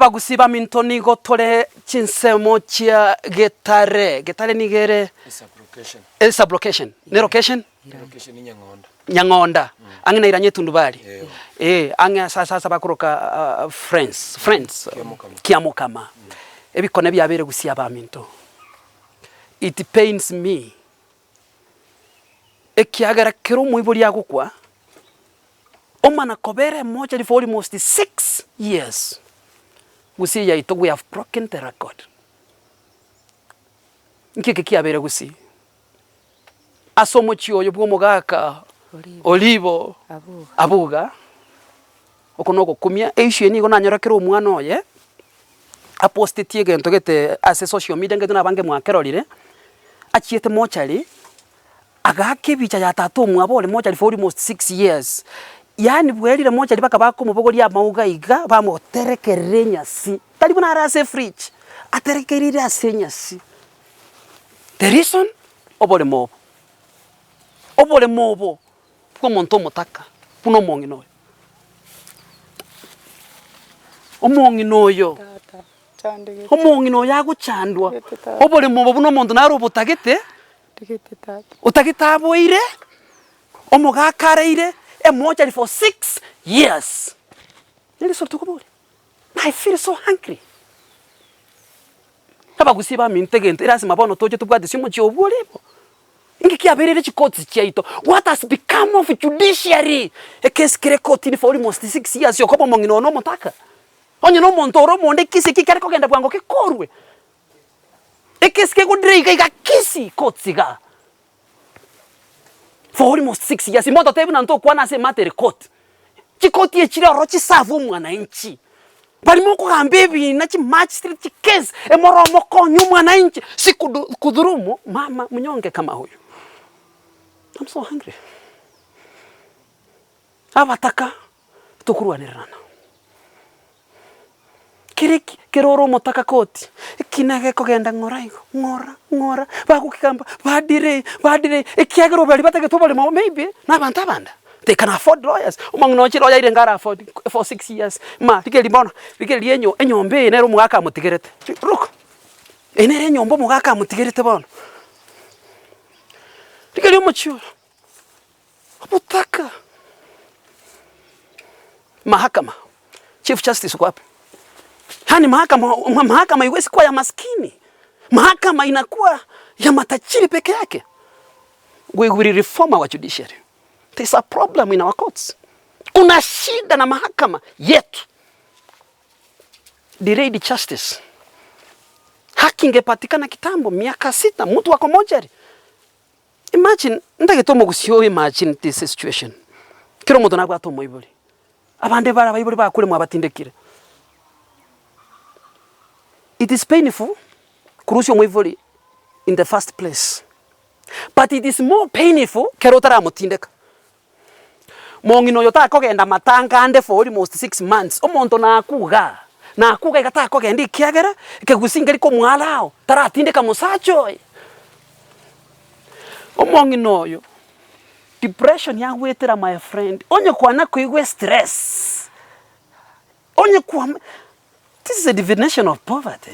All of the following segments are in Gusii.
Abagusii baminto nigo tore chinsemo chia Getare. Getare nigo ere E e sub-location. Ne location? Location Nyang'onda. Nyang'onda, ang'e na Iranya Etundubari. Eh, ang'e ase ase ase bakoroka Friends, Friends, Kiamokama. Kiamokama. Ebikone biabeire gusii abaminto. It pains me, ekiagera kera omoibori agokwa, Omana kobera emochari for almost 6 years gusii yaito we have broken the record. Nki eke kiabeire gusii? Ase omochie oyo bwa omogaka Olibo Abuga, oko na ogokumia, eissue eye nigo nanyora kera omwana oye apostetie egento gete ase social media ngeto na abange mwakerorire, achiete mochari. Agaaka ebicha ya tata omwabo ore mochari for almost 6 years, yaani bwerire mochari mpaka bakomobogoria amauga iga bamoterekerera enyasi, tari buna are ase efridge, aterekereire ase enyasi. The reason, oboremo obo, oboremo obo bwa omonto omotaka buna omong'ina oyo. Omong'ina oyo, omong'ina oyo agochandwa, oboremo obo buna omonto naro obotagete. Otagete aboire, omogaka areire emochari for 6 years. Neriso tokoboria, I feel so hungry. Abagusii baminto egento erasima bono toche tobwate omochie obwo ore igo. Inki kiabereire chikoti chiaito? What has become of judiciary? Ekesi kere kotini for almost 6 years okoba omong'ina one omotaka. Onye na omonto ore omonda ekesi eki ekere kogenda bwango gekorwe. Ekesi kegodira iga iga Kisii courts igaa for almost 6 years mototebie buna ntokwana ase ematter ere court. Chikoti echi chire ororo chiserve omwananchi. Baria mokogamba ebina chimagistrate chikesi emoro mokonye omwananchi si kudu kudhurumu mama mnyonge kama huyu. I'm so angry. Abataka tokorwanererana. Kere ki? Kere ore omotaka koti, ekina gekogenda ng'ora igo, ng'ora, ng'ora, bagokigamba, badelay, badelay, ekiagera baria batagete oboremo maybe, na abanto abanda, they can afford lawyers, omong'ina oye chiloya aire iga ara afford for 6 years, ma rigereria bono, rigereria enyo enyomba eye nere omogaka amotigerete, look, eye nere enyomba omogaka amotigerete bono. Rigereria omochie oyo. Obotaka. Mahakama, Chief Justice uko wapi? Yaani mahakama mahakama haiwezi kuwa ya maskini. Mahakama inakuwa ya matajiri peke yake. We will reform our judiciary. There's a problem in our courts. Kuna shida na mahakama yetu. Delayed justice. Haki ingepatikana kitambo, miaka sita, mtu ako mochari. Imagine, ntagete omogusii oyo imagine this situation, kera omonto nabwate omoibori, abande bare abaibori bakure mwabatindekire. It is painful korusia omoibori in the first place, but it is more painful kero otaramotindeka. Mong'ina oyo takogenda matanga ande for almost 6 months, omonto nakuga, nakuga iga takogenda ekiagera, ekegusii nkeri komoallow, taratindeka mosacha oye. Omong'ina oyo, depression yagwetera my friend, onye kwana koigwa estress, onye kwama, this is a definition of poverty.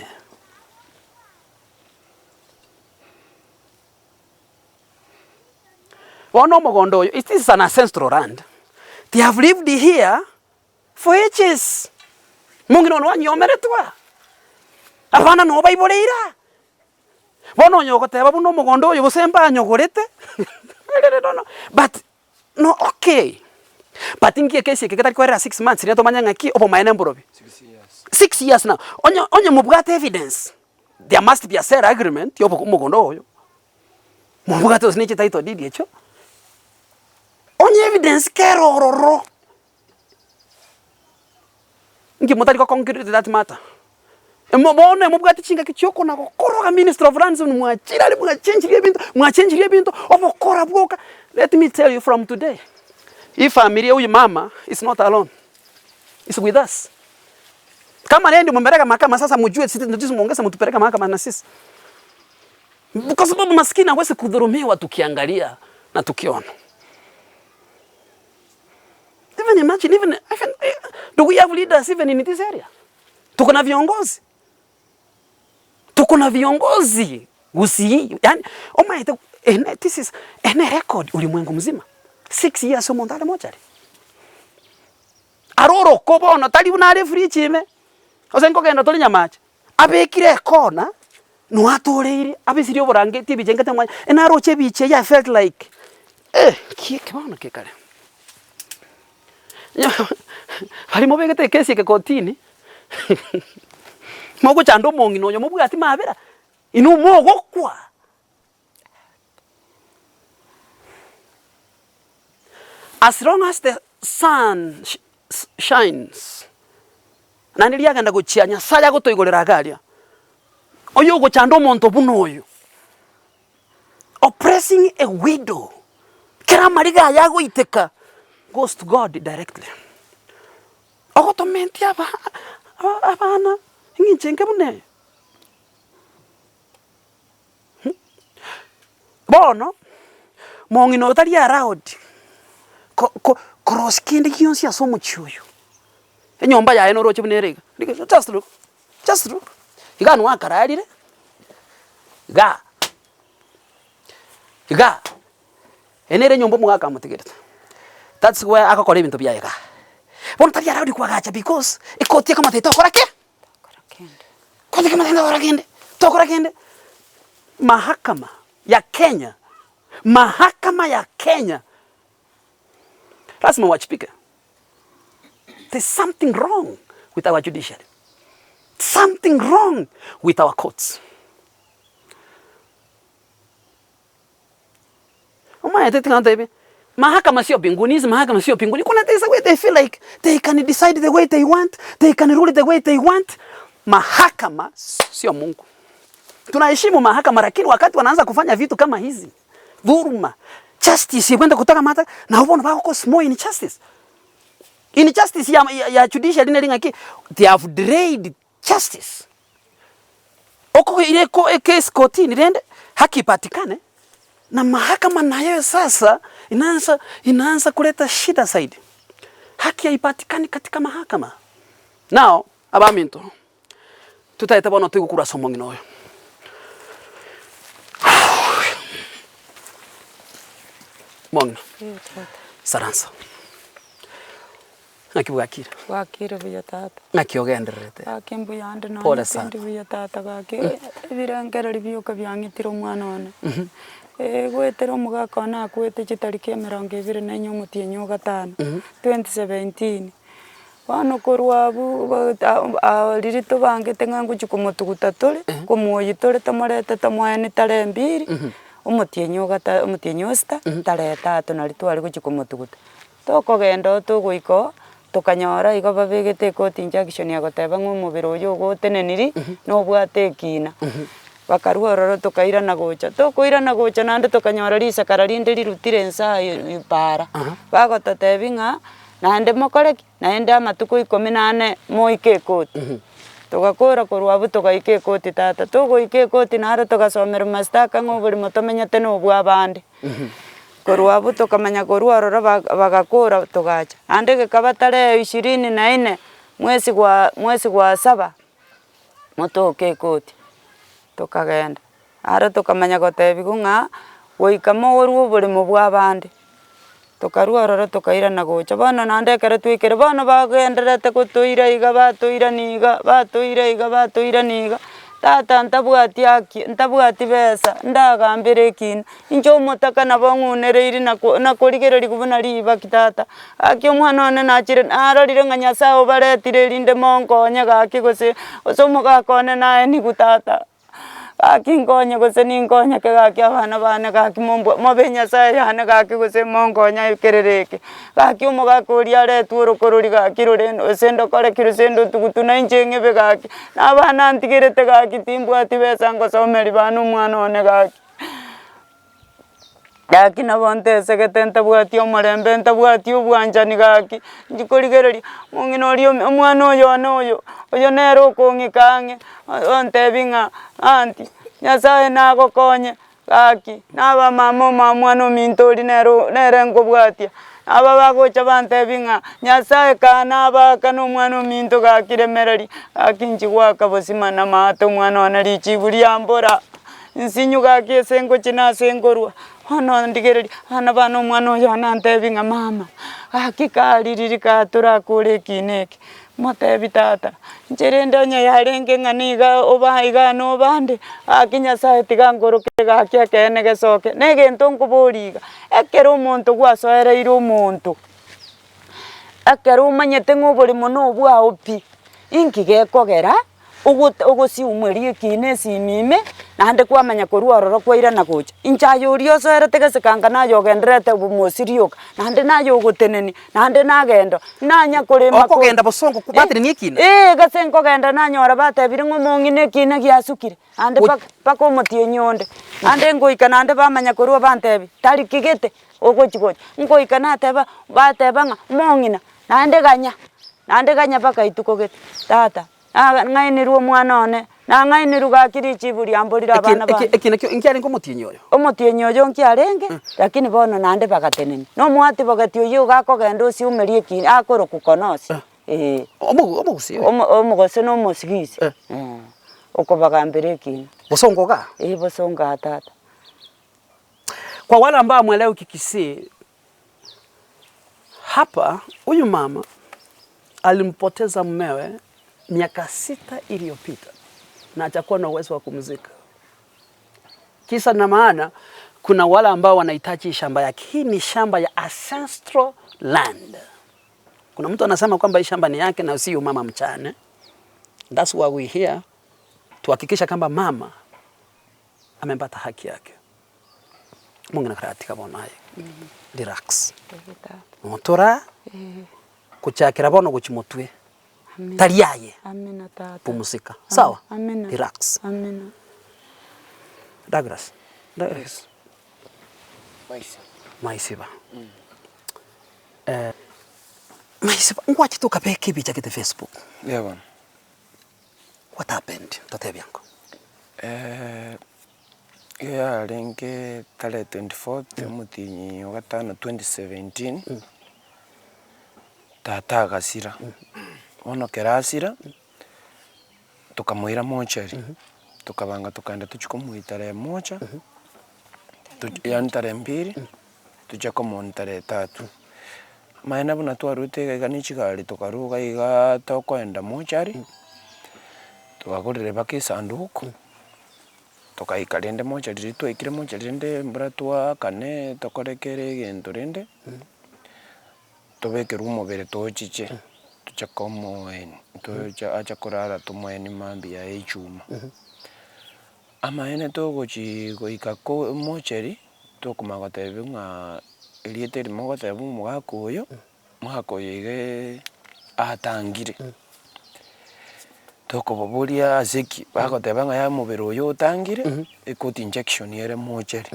Bono omogondo oyo, it is an ancestral land, they have lived here for ages, mong'ina one wanyomeretwe aa, abana noo baiboreire aa, bono onye ogoteba buna omogondo oyo gose mbanyogorete, I really don't know, but no okay, but nki ekesi eke getari koerera 6 months riria tomanye ng'aki obomaene mborobi. 6 years now, onye onye mobwate evidence, there must be a sale agreement ya omogondo oyo. Mobwate gose ne chititle deed echio, onye evidence kere ororo, inki motari go conclude that matter? Emo bono emobwate chingaki chia okona gokoroga minister of lands buna mwachire aria mwachengirie ebinto, mwachengirie ebinto, obokora bwoka. Let me tell you from today, hii familia ya huyu mama is not alone, is with us. Kama yeye ndio umempeleka mahakama sasa mjue sisi ndio muongeze mtupeleke mahakama na sisi. Kwa sababu maskini hawezi kudhulumiwa tukiangalia na tukiona. Even imagine, even, even, do we have leaders even in this area? Tuko na viongozi, tuko na viongozi gusii yaani omanyete ene this is ene record ulimwengu mzima, six years omonto are mochari. Are oroko bono tari buna are efridge ime, gose nkogenda tore nyamache, abekire ekona, noo atoreire, abisirie oborangeti ebicha engete mwa naroche ebicha eyio i felt like eh ki eke bono kekare. Baria mobegete ekesi eke kotini, mogochanda omong'ina oyo mobwati mabera, inwe mogokwa. As long as the sun shines, naende riagenda gochia Nyasaye agotoigorera iga aria, oyo ogochanda omonto buna oyo, oppressing a widow, kera amariga aye agoiteka, goes to God directly. Ogotomentia aba abana eng'encho enke buna eye. Bono, mong'ina oyo tari allowed ko- ko- korosia kende gionsi ase omochie oyo. Enyomba yaye noroche buna ere iga, just look, just look, iga nwo akararire, igaa, igaa, eye nere enyomba omogaka amotigerete, that's where agokora ebinto biaye igaa. Bono tari allowed koagacha because ekoti ekomotebia tokora ki? Koti ekomotebia tokora kende, tokora kende. Mahakama ya Kenya, mahakama ya Kenya lazima wajibike. There's something wrong with our judiciary, something wrong with our courts. Omanyete tiga ntoebe, mahakama sio mbinguni, hizi mahakama sio mbinguni, kuna there's a way they feel like they can decide the way they want, they can rule the way they want. Mahakama sio Mungu. Tunaheshimu mahakama lakini wakati wanaanza kufanya vitu kama hizi, dhuluma, justice ikwenda kutoka mata na bono bagokos more injustice. Injustice ya, ya, ya judiciary neri ng'aki, they have delayed justice. Okoira eko ekesi kotini rende haki ipatikane, na mahakama nayo sasa inaanza inaanza kuleta shida zaidi. Haki haipatikani katika mahakama. Now abaminto totaete bono toigokura ase omong'ina oyo. Mong'ina, isaransa. Naki bwakire? Bwakire buya tata. Naki ogendererete? Gaki mbuya ande nonye Pole sana. tindi buya tata gaki, ebirengereri bioka biang'itire omwana one. Goetera omogaka one akwete chitariki emerongo ebere na enye omotienyi o gatano, 2017. Bono korwa abwo riria tobangete ng'a ngochia komotuguta tore, komuoyia tore tomorete tomoeni tarehe mbiri, omotienyi o gata omotienyi o sita, tarehe tatu naria tware gochia komotuguta. Tokogenda oo togoika oo, tokanyora igo babegete ekoti injunction egoteba ng'a omobere oyo ogo oteneniri, nobwate ekina. Bakarwa ororo tokairana gocha, tokoirana gocha naende tokanyora risakara rinde rirutire inse aye paara, bagototebia ng'a naende mokore ki? Naende amatuko ikomi na ane moike ekoti. Togakora korwa abwo togaika ekoti tata, togoika ekoti naro togasomerwa mashtaka ng'a oborimo tomenyete na obwa abande. Korwa abwo tokamanya korwa ororo ba bagakora togacha. Naende gekaba tarehe ishirini na inne mwezi gwa mwezi gwa saba, motoke ekoti, tokagenda. Aro tokamanya gotebiwa ng'a goika mogorwe oboremo bwa abande, tokarwa ororo tokairana gocha. Bono naende ekero twaikire bono bagendererete gotoira iga batoirania iga batoira iga batoirania iga, tata ntabwati haki ntabwati besa ndagambere ekina, inche omotaka nabo ng'unereiri nako nakorigereriwa buna ribaki tata, gaki omwana one nachire narorire ng'a Nyasaye obaretire erinde monkonye gaki gose gose omogaka one naenigwe tata. Gaki nkonye gose ninkonyeke gaki abana bane gaki mombwa mobe nyasaye yane gaki gose monkonye ekerero eke. Gaki omogaka oria aretwe orokorori gaki rore gose ndokore ki gose ndotugutu na inche ng'ebe gaki, na abana ntigerete gaki timbwati besa ngosomeria bana omwana one gaki. Gaki nabo ntesegete ntabwati omorembe ntabwati obwanchani gaki, inche korigereria omong'ina oria ome omwana oyo one oyo, oyo nere okong'ika ang'e ontebia ng'a aunty nyasaye nagokonye gaki, naba mama omwabo mwana ominto oria nere o nere nkobwatia. Aba bagocha bantebia ng'a Nyasaye kaa nabaaka na omwana ominto gaki remereria, gaki inche goaka bosima na amato omwana one richibu riambora, nsinyu gaki ase ngochia na ase nkorwa, bono ndigereria, abana bane omwana oyo one antebi ng'a mama, gaki kaririri kaa torakore ekina eke, Motebi tata, inche rende onye yarenge ng'a niga oba igaa na obande, gaki Nyasaye tiga nkoroke gaki ekeene gesoke, na egento nkoboria iga, ekero omonto gwasoereire omonto, ekero omanyete ng'a oboremo na obwao pi, inki gekogera ogote ogosiumeria ekina esimi ime, naende kwamanya korwa ororo kwairana gocha. Inche aye oria osoerete gesekanga naye ogendererete obomosi rioka, naende naye ogotenenia, naende nagenda, nanya korema ko Okogenda bosongo eh, batenenia ekina? eh, gese nkogenda nanyora batebire ng'a omong'ina ekina giasukire, naende Go- mpaka mpaka omotienyi onde. Naende ngoika naende bamanya korwa bantebia, tari kigete, ogochi gocha. Nkoika nateba, bateba ng'a omong'ina, naende ganya, naende ganya mpaka rituko gete, tata. Nang'ainirwe omwana one, nang'ainirwe gaki richibu riamborire abana bane. Eki nakio nkiarenge omotienyi oyo? Omotienyi oyo nkiarenge, lakini bono naende bagatenenia. Na omoatibogeti oyio iga akogenda osiumerie eki akorokwa Konosi, eh. Omogusii oyo? Omogose na omosigisi, okobagambera ekina. Bosongo igaa? Eeh bosongo igaa tata. Kwa wale ambao hamwelewi Kikisii, Hapa huyu mama alimpoteza mumewe miaka sita iliyopita na hajakuwa na uwezo wa kumzika. Kisa na maana, kuna wale ambao wanahitaji shamba yake. Hii ni shamba ya ancestral land. Kuna mtu anasema kwamba hii shamba ni yake na sio mama mchane. That's why we here tuhakikisha kwamba mama amepata haki yake. Omong'ina karatiga bono aye, relax. Motora gochakera bono gochia motwe, tari aye, pumzika, sawa? Relax. Douglas, Douglas, Maisiba, Maisiba, ngwachete okabeka ebicha gete Facebook. What happened? Totebie ango. Iga yarenge tarehe twenty fourth omotienyi o gatano twenty seventeen, tata agasira, bono ekero asira, tokamoira mochari, tokabanga tokaenda tochia komoita tarehe moja, yaani tarehe mbili, tochia komooni tarehe tatu. Amaene buna twarwete iga iga ne chigari tokarwa iga igaa tokoenda mochari, tokagorera mpaka esanduku. Togaika rende mocha riria twaikire mocha rende mbura twaakane tokore kera egento rende, tobekerwe omobere tochiche, toche komoeni tocha acha korara tomoeni mambia ya echuma. Amaene togochi goika ko mochari, tokomanya gotebiwa ng'a erieta eri mogoteba omogaka oyo. Omwaka oyo iga atangire, tokobaboria ase ki, bagoteba ng'a yaya omobere oyo otangire, ekoti injection ere mochari.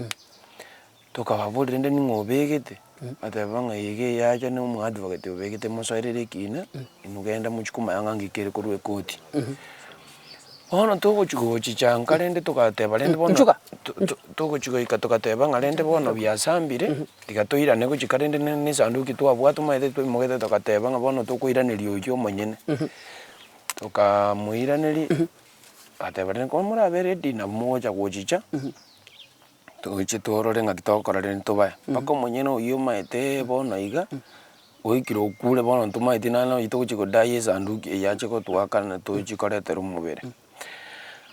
Tokababoria rende ning'o obegete, bateba ng'a iga eyacha na omo advocate obegete mosoerere ekina, inwe genda mochie komanya ng'a ng'iki kere korwa ekoti. Bono togochi gochicha nka rende togateba rende bono, Nchuka, togochi goika togateba ng'a rende bono biasambire. Tiga toirane gochika rende ne ne esanduki twabwate omanyete twaimogete togateba ng'a bono tokoiraneria oyio omonyene. Tokamoiraneria, agateba rende ekero morabe ready nabo mogocha gochicha, toche torore ng'aki togokora rende tobae. Mpaka omonyene oyio omaetee bono iga, oikire okure bono ntomaeti naro oyio togochi kodai esanduki eyio ache gotoakana tochi koretera omobere.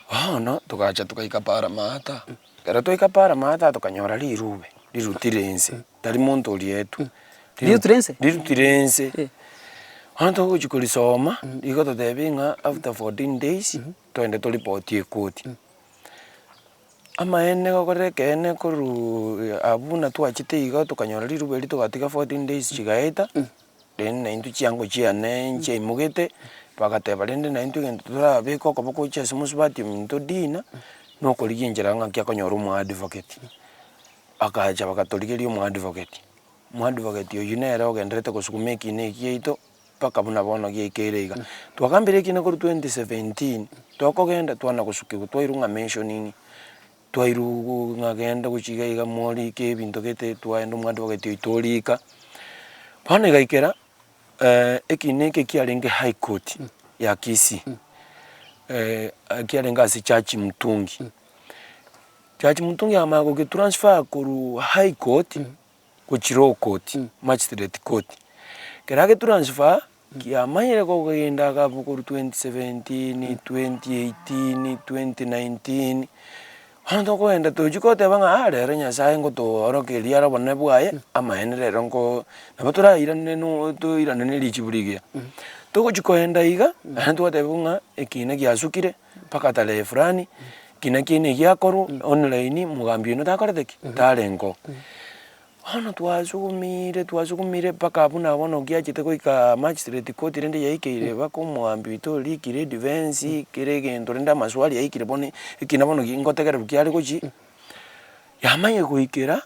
Bono togacha togaika Paramaata, ekero twaika Paramaata tokanyora rirube rirutire inse, tari monto orietwe, Rirutire inse? Rirutire inse. Bono togochia korisoma, rigototebia ng'a after 14 days, togende toripotie ekoti. Amaene gokorera ekeene korwa abwo buna twachete iga tokanyora rirube erio togatiga 14 days chigaeta. Rende naintwe chiango chiane nchiaimogete, bagateba rende naintwe egento torabeke okoboko gochia ase mosubati ominto Dina, nokorigia enchera ng'aki akonyora omoadvocate. Bagacha bagatorigeria omoadvocate, omoadvocate oyio nere ogendererete kosukuma ekina eki giaito mpaka buna bono giaikeire iga. Twagambire ekina korwa 2017, tokogenda twana gosukiwa twairwa ng'a mentioning, twairwa ng'a genda gochia iga iga morike ebinto gete twaenda omoadvocate oito orika. Bono egaikera ekina eke kiarenge high court ya Kisii, kiarenge ase Jaji Mutungi. Jaji Mutungi akamanya gogetransfer korwa high court gochia low court, magistrate court. Ekero agetransfer, kiamanyire kogenda agabu korwa 2017, 2018, 2019, bono tokogenda tochia koteba ng'a ah rero nyasaye ngotoorokereria are obonene bwaye, amaene rero nko nabo torairane no toirane na erichibu rigiya. Togochia kogenda iga, naende twatebiwa ng'a ekina giasukire, mpaka tarehe fulani, ekina kiaino egiakorwa online, omogambi oino takorete ki? Tarenge oo. Bono twasugumire twasugumire mpaka buna bono giachete goika magistrate court rende yaikeire mpaka omogambi oito orikire edifence kera egento rende amaswali aikire bono ekina bono ngotegererwa kiare gochia, yamanya goikera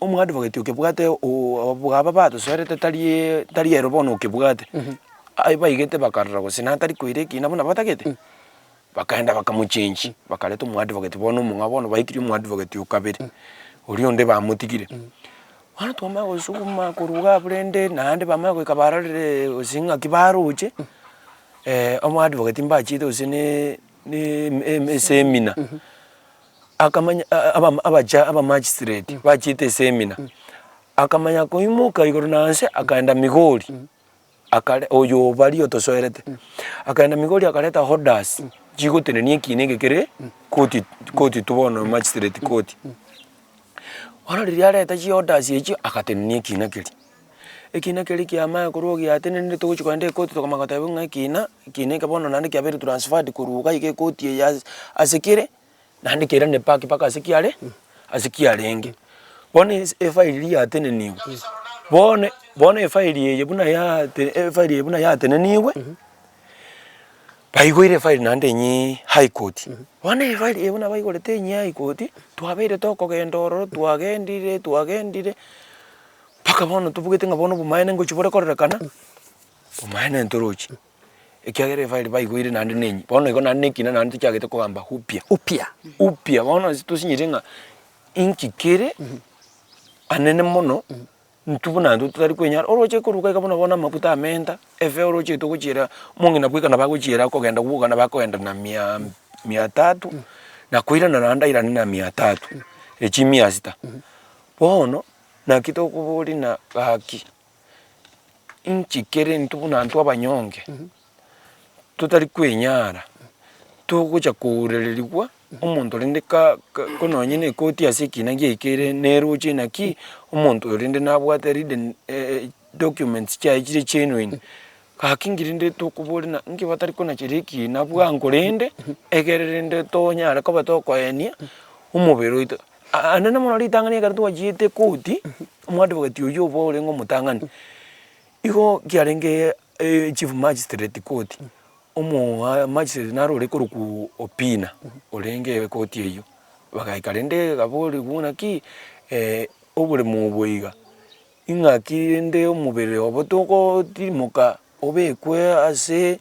omoadvocate okebwate aba batosoerete tari tari ero bono okebwate, aye baigete bakarora gose natari koira ekina buna batagete. Bakaenda bakamochengi, bakareta omoadvocate bono omong'ao bono baikirie omoadvocate o kabere, oria onde bamotigire. Bono twamanya gosuguma korwa iga abwo rende naende bamanya goika barorire gose ng'aki baroche, omoadvocate mbachiete gose ne ne esemina, akamanya aba abacha abamagistrate bachiete esemina, akamanya koimoka igoro na nse akaenda Migori. Akare oyo baria otosoerete, akaenda Migori akareta orders chigotenenia ekina eke kere koti koti tu bono magistrate court. Bono riria areta chiorders echio agatenenia ekina keria, ekina keria kiamanya korwa giatenenire togochi kogenda ekoti tokamanya gotebiwa ng'a ekina, ekina eke bono naende kiabeire transferred korwa iga iga ekoti eye ase ase kere. Naende keirane back mpaka ase kiare, ase kiarenge. Bono ase efaili riria yatenenigwe, bono bono efaili eye buna yate efaili eye buna yatenenigwe, baigoire efaili naende enyii high court. Bono efaili eye buna baigorete enyia high court, twabeire tokogenda ororo twagendire twagendire, mpaka bono tobugete ng'a bono obomaene ngochia bore kororekana, obomaene ntorochi. Ekiagera efairi baigoire naende nenyi, bono igo naende nekina naende tochagete kogamba upya. Upya. Upya bono ase tosinyire ng'a inki kere anene mono, intwe buna intwe totari kwenyara, oroche koruga iga buna bono amafuta amenta, efe oroche togochiera, omong'ina bweka nabo agochiera akogenda gwoka nabo akogenda na mia mia tatu, na koirana naende airane na mia tatu, echi mia sita. Bono, naki tokoboria na gaki. Inki kere intwe buna intwe abanyonge, totari kwenyara, togocha kourererigwa, omonto rende ka ka nonye na ekoti ase ekina giaikeire neroche naki, omonto oyo rende nabwate written documents chiaye chire genuine, gaki nki rende tokoboria na nki batari konachera ekina bwango rende, egere rende tonyare koba tokoenia omobere oito. Anene mono ritang'ani ekero twachiete ekoti, omoadvocate oyio obo orenge omotang'ani, igo kiarenge chief magistrate court, omo magistrate naro ore korokwa Opina, orenge ekoti eyio, bagaika rende bakaborigwa naki oboremo obo iga, ing'aki rende omobere obo togotimoka obekwe ase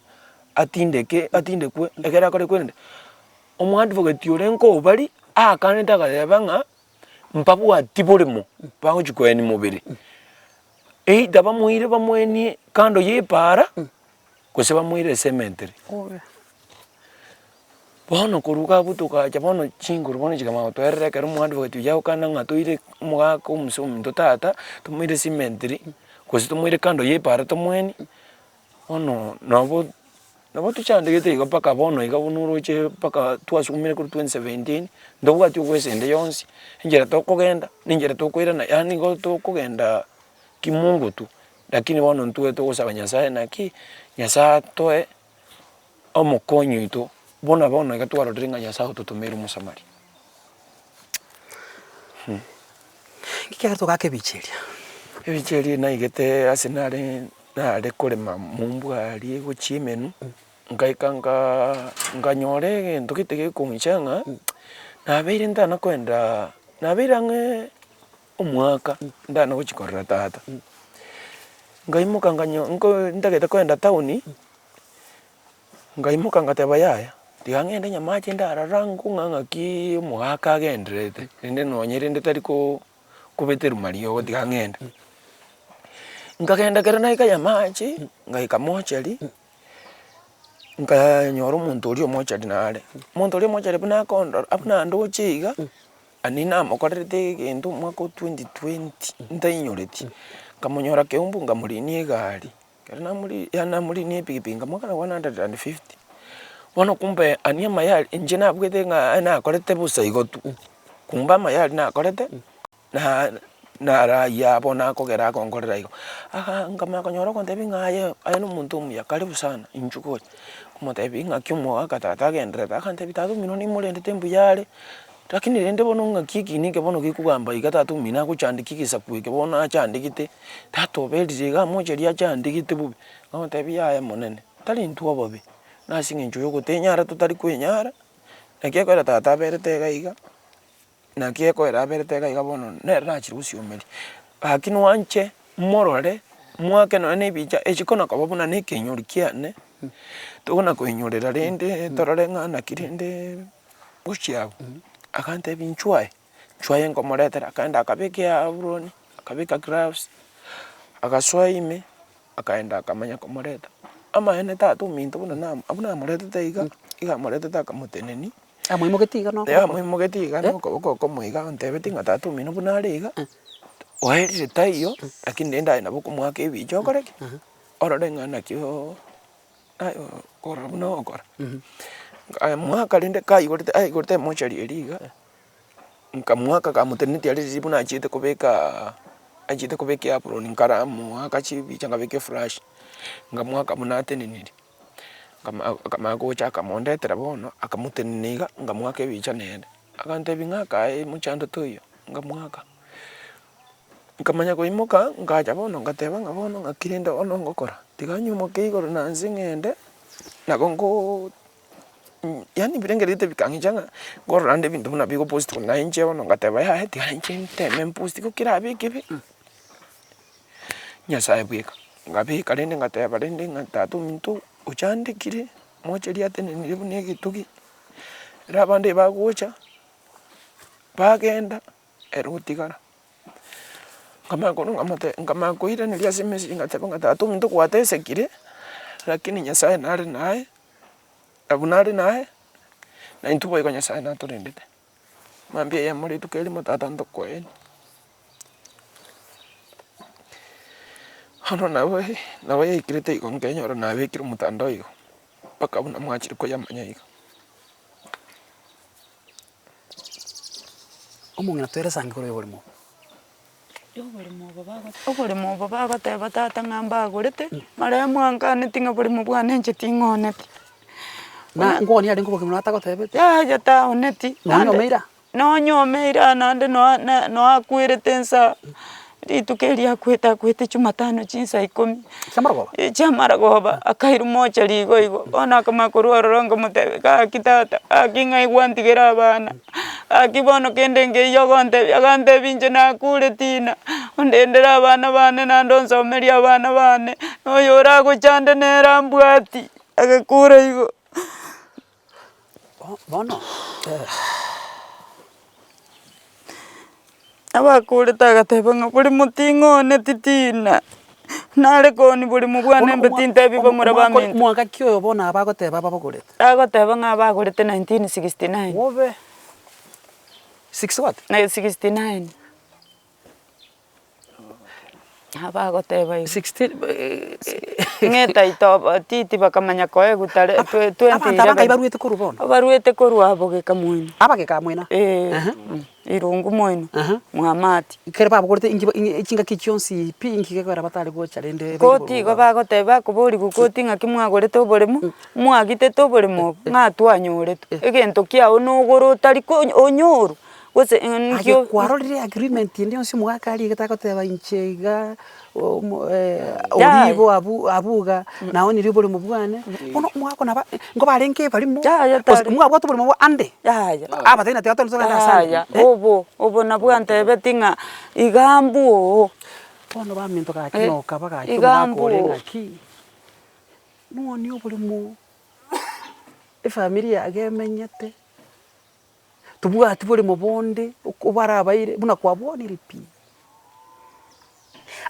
atindeke atindekwe ekere akore kwerende. Omoadvocate orenge obaria aakanete agateba ng'a mbabwati boremo bagochia koenia mobere, either bamoire bamoenie kando ya epaara gose bamoire ecemetery. Bono korwa iga abwo togacha bono chinguru bono chikamanya gotoerera ekero omoadvocate oyio agokana ng'a toire omogaka omose ominto tata tomoire cemetery gose tomoire kando ya epaara tomoenie. Bono nabo nabo tochandegete iga mpaka bono iga buna oroche mpaka twasumire korwa 2017, ntobwati obwesa ende yonsi, enchera tokogenda, na enchera tokoirana yaani nigo tokogenda kimungu tu, lakini bono ntwe togosaba nyasaye naki, nyasaye atoe omokonyi oito, buna bono iga twarorire ng'a nyasaye ototomeire omosamaria. Nki kiagera togaka ebicha eria? Ebicha eria naigete ase nare nare korema mombwa aria gochia emenwa, nkaika nkaaa nkanyora egento gete gekong'icha ng'a, nabeire ntana koenda nabeire ang'e omwaka ntana gochia korora tata. Nkaimoka nkanyo nko ntagete koenda town, nkaimoka ngateba yaya, tiga ng'ende Nyamache ndarora nkong'a ng'aki omogaka agendererete, rende nonye rende tari ko kobeterwa mariogo tiga ng'ende. Nkagenda ekero naika Nyamache, ngaika mochari, nkanyora omonto oria omochari nare. Omonto oria omochari buna akondora buna andoche iga, aria namokorerete egento omwaka o 2020 ntainyoreti, nkamonyora Keumbu nkamorinia egari, ekero namori yaani namorinia epikipiki nkamoakana 150. Bono kumbe aria amaya aria inche nabwate ng'a nakorete bosa igo tu, kumbe amaya aria nakorete. Na narayia abwo nakogera agonkorera igo, aa nkamanya konyora ogontebia ng'a aye aye na omonto omuya karibu sana inchuo gocha, nkomotebia ng'aki omogaka tata agendererete, agantebia tata omino nimorendete mbuya are, lakini rende bono ng'aki ekina eke bono gekogamba iga tata omino agochandeka egesaku eke bono achandegete, tata oberire iga amocheria achandegete bobe, nkamotebia yaya monene, tari intwe obobe, na ase eng'encho ya ogotenyara totari kwenyara, naki ekero tata aberete iga iga. Naki ekoera aberete iga iga bono, nere nachire gosiomeria. Gaki nwanche morore, mwake nonya na ebicha echi kona koba buna na ekenyori kiane, tokona koinyorera rende torore ng'a naki rende gochia abwo. Agantebia inchuo aye, inchuo aye nkomoretera, akaenda akabeka eaburoni, akabeka gloves, agasoa ime, akaenda akamanya komoreta. Amaene tata ominto buna na buna amoretete iga, iga amoretete akamotenenia. Amoimogetie iga nokoboko? Amoimogetie iga nokoboko okomo iga antebetie ng'a tata omino buna are iga, oerire taiyo, lakini rende aye nabo okomoaka ebicha okore ki? Orore ng'a naki oo aye okorora buna ogokora. Nkamoaka rende kaigorete aigorete emochari eria iga, nkamoaka kamotenenetie aria riria buna achiete kobekaa achiete kobeka eaproni nkaramoaka chibicha nkabeka eflash, nkamoaka buna atenenirie. Akamanya gocha akamondetera bono, akamotenenia iga, nkamoaka ebicha nere. Agantebia ng'aka aye mochando toiyo, nkamoaka. Nkamanya koimoka, nkacha bono ngateba ng'a bono ng'aki rende bono ngokora, tiga nyimoke igoro na nse ng'ende, nabo ngoo yaani ebirengererio bikang'icha ng'a, nkorora rende ebinto buna bigopostiwa na inche bono ngateba yaya tiga inche nteme mposti ko kerabe ekebe. Nyasae bweka, ngabeka rende ngateba rende ng'a tata ominto ochandekire, mocheri atenenire buna egetugi, ere abande bagocha, bagenda, ere otigara. Nkamanya korwa nkamote nkamanya koiraneria ase emessage ngateba ng'a tata ominto gwatesekire, lakini Nyasaye nare naye, abwo nare naye, na intwe boigo Nyasaye natorendete. Mambia eyemo rituko erimo tata ntokoeni. Bono nabo nabo yaikerete igo nkenyora nabekire omotandao igo, mpaka buna mwachire koyamanya iga. Omong'ina toeresange korwa oborimo. Oboremo obo bago oboremo obo bagoteba tata ng'a mbagorete, maremo ankaneti ng'a boremo bwane inche ting'oneti. Na nkogania arenge obogima nabo atagotebeti? Yaya taoneti, Nonya naende omeira? nonya omeira naende noa na noakwerete nsa rituko erio akwete akwete jumatano chinsa ikomi. Chiamaragoba? Chiamaragoba, akairwa mochari igo igo, bono akamanya korwa ororo nkamotebia gaki tata, gaki ng'ai gwantigera abana, gaki bono kende nkeiyo ogontebia, agantebia inche nakure tina, ondendere abana bane naende onsomerie abana bane, na oyo oragochande nere ambwati, agakura igo. Bono Abakorete agateba ng'a borimo ting'one titina, nare koni borimo bwane mbe tintebi bamura baminto. Mwaka ki oyo bono aba agoteba ababogorete? Agoteba ng'a abagorete 1969. Bobe! Sixty what? 69. Abagoteba igo. 16 Ng'a etaito titi bakamanya koegwa tare twe- twenty Abanto aba nkai eleven. baruete korwa bono? Baruete korwa abogeka moino. Abageka moino? Eeh, Aha. irungu moino, Aha. mwamati. Ekero babogorete inki ba inki chingaki chionsi pi inki gekogera batare gocha rende Koti igo bagoteba bakoborigwa koti ng'aki mwagorete oboremo, mwagitete oboremo obo, ng'a twanyoretwe, egento kiago nogore otari ko onyorwe. Gose Aye nkio kwarorire agreement ende yonsi omogaka arigete agoteba inche iga omo Yaya. oribo abu abwo iga naonirie oboremo bwane, bono omogaka naba nko barenge barimo Yaya gose tari. mwabwate oboremo bwa ande, Yaya. abatebia ng'a tiga togende togende ase ande Yaya, obo obo nabwo antebeti ng'a iga mbwo oo. Bono baminto gaki Eh, nokaba gaki iga omogaka ore mbwo oo. ng'aki, nooni oboremo efamiri yago emenyete. Tobwati boremo bonde okobarabaire buna kwabwonire pi.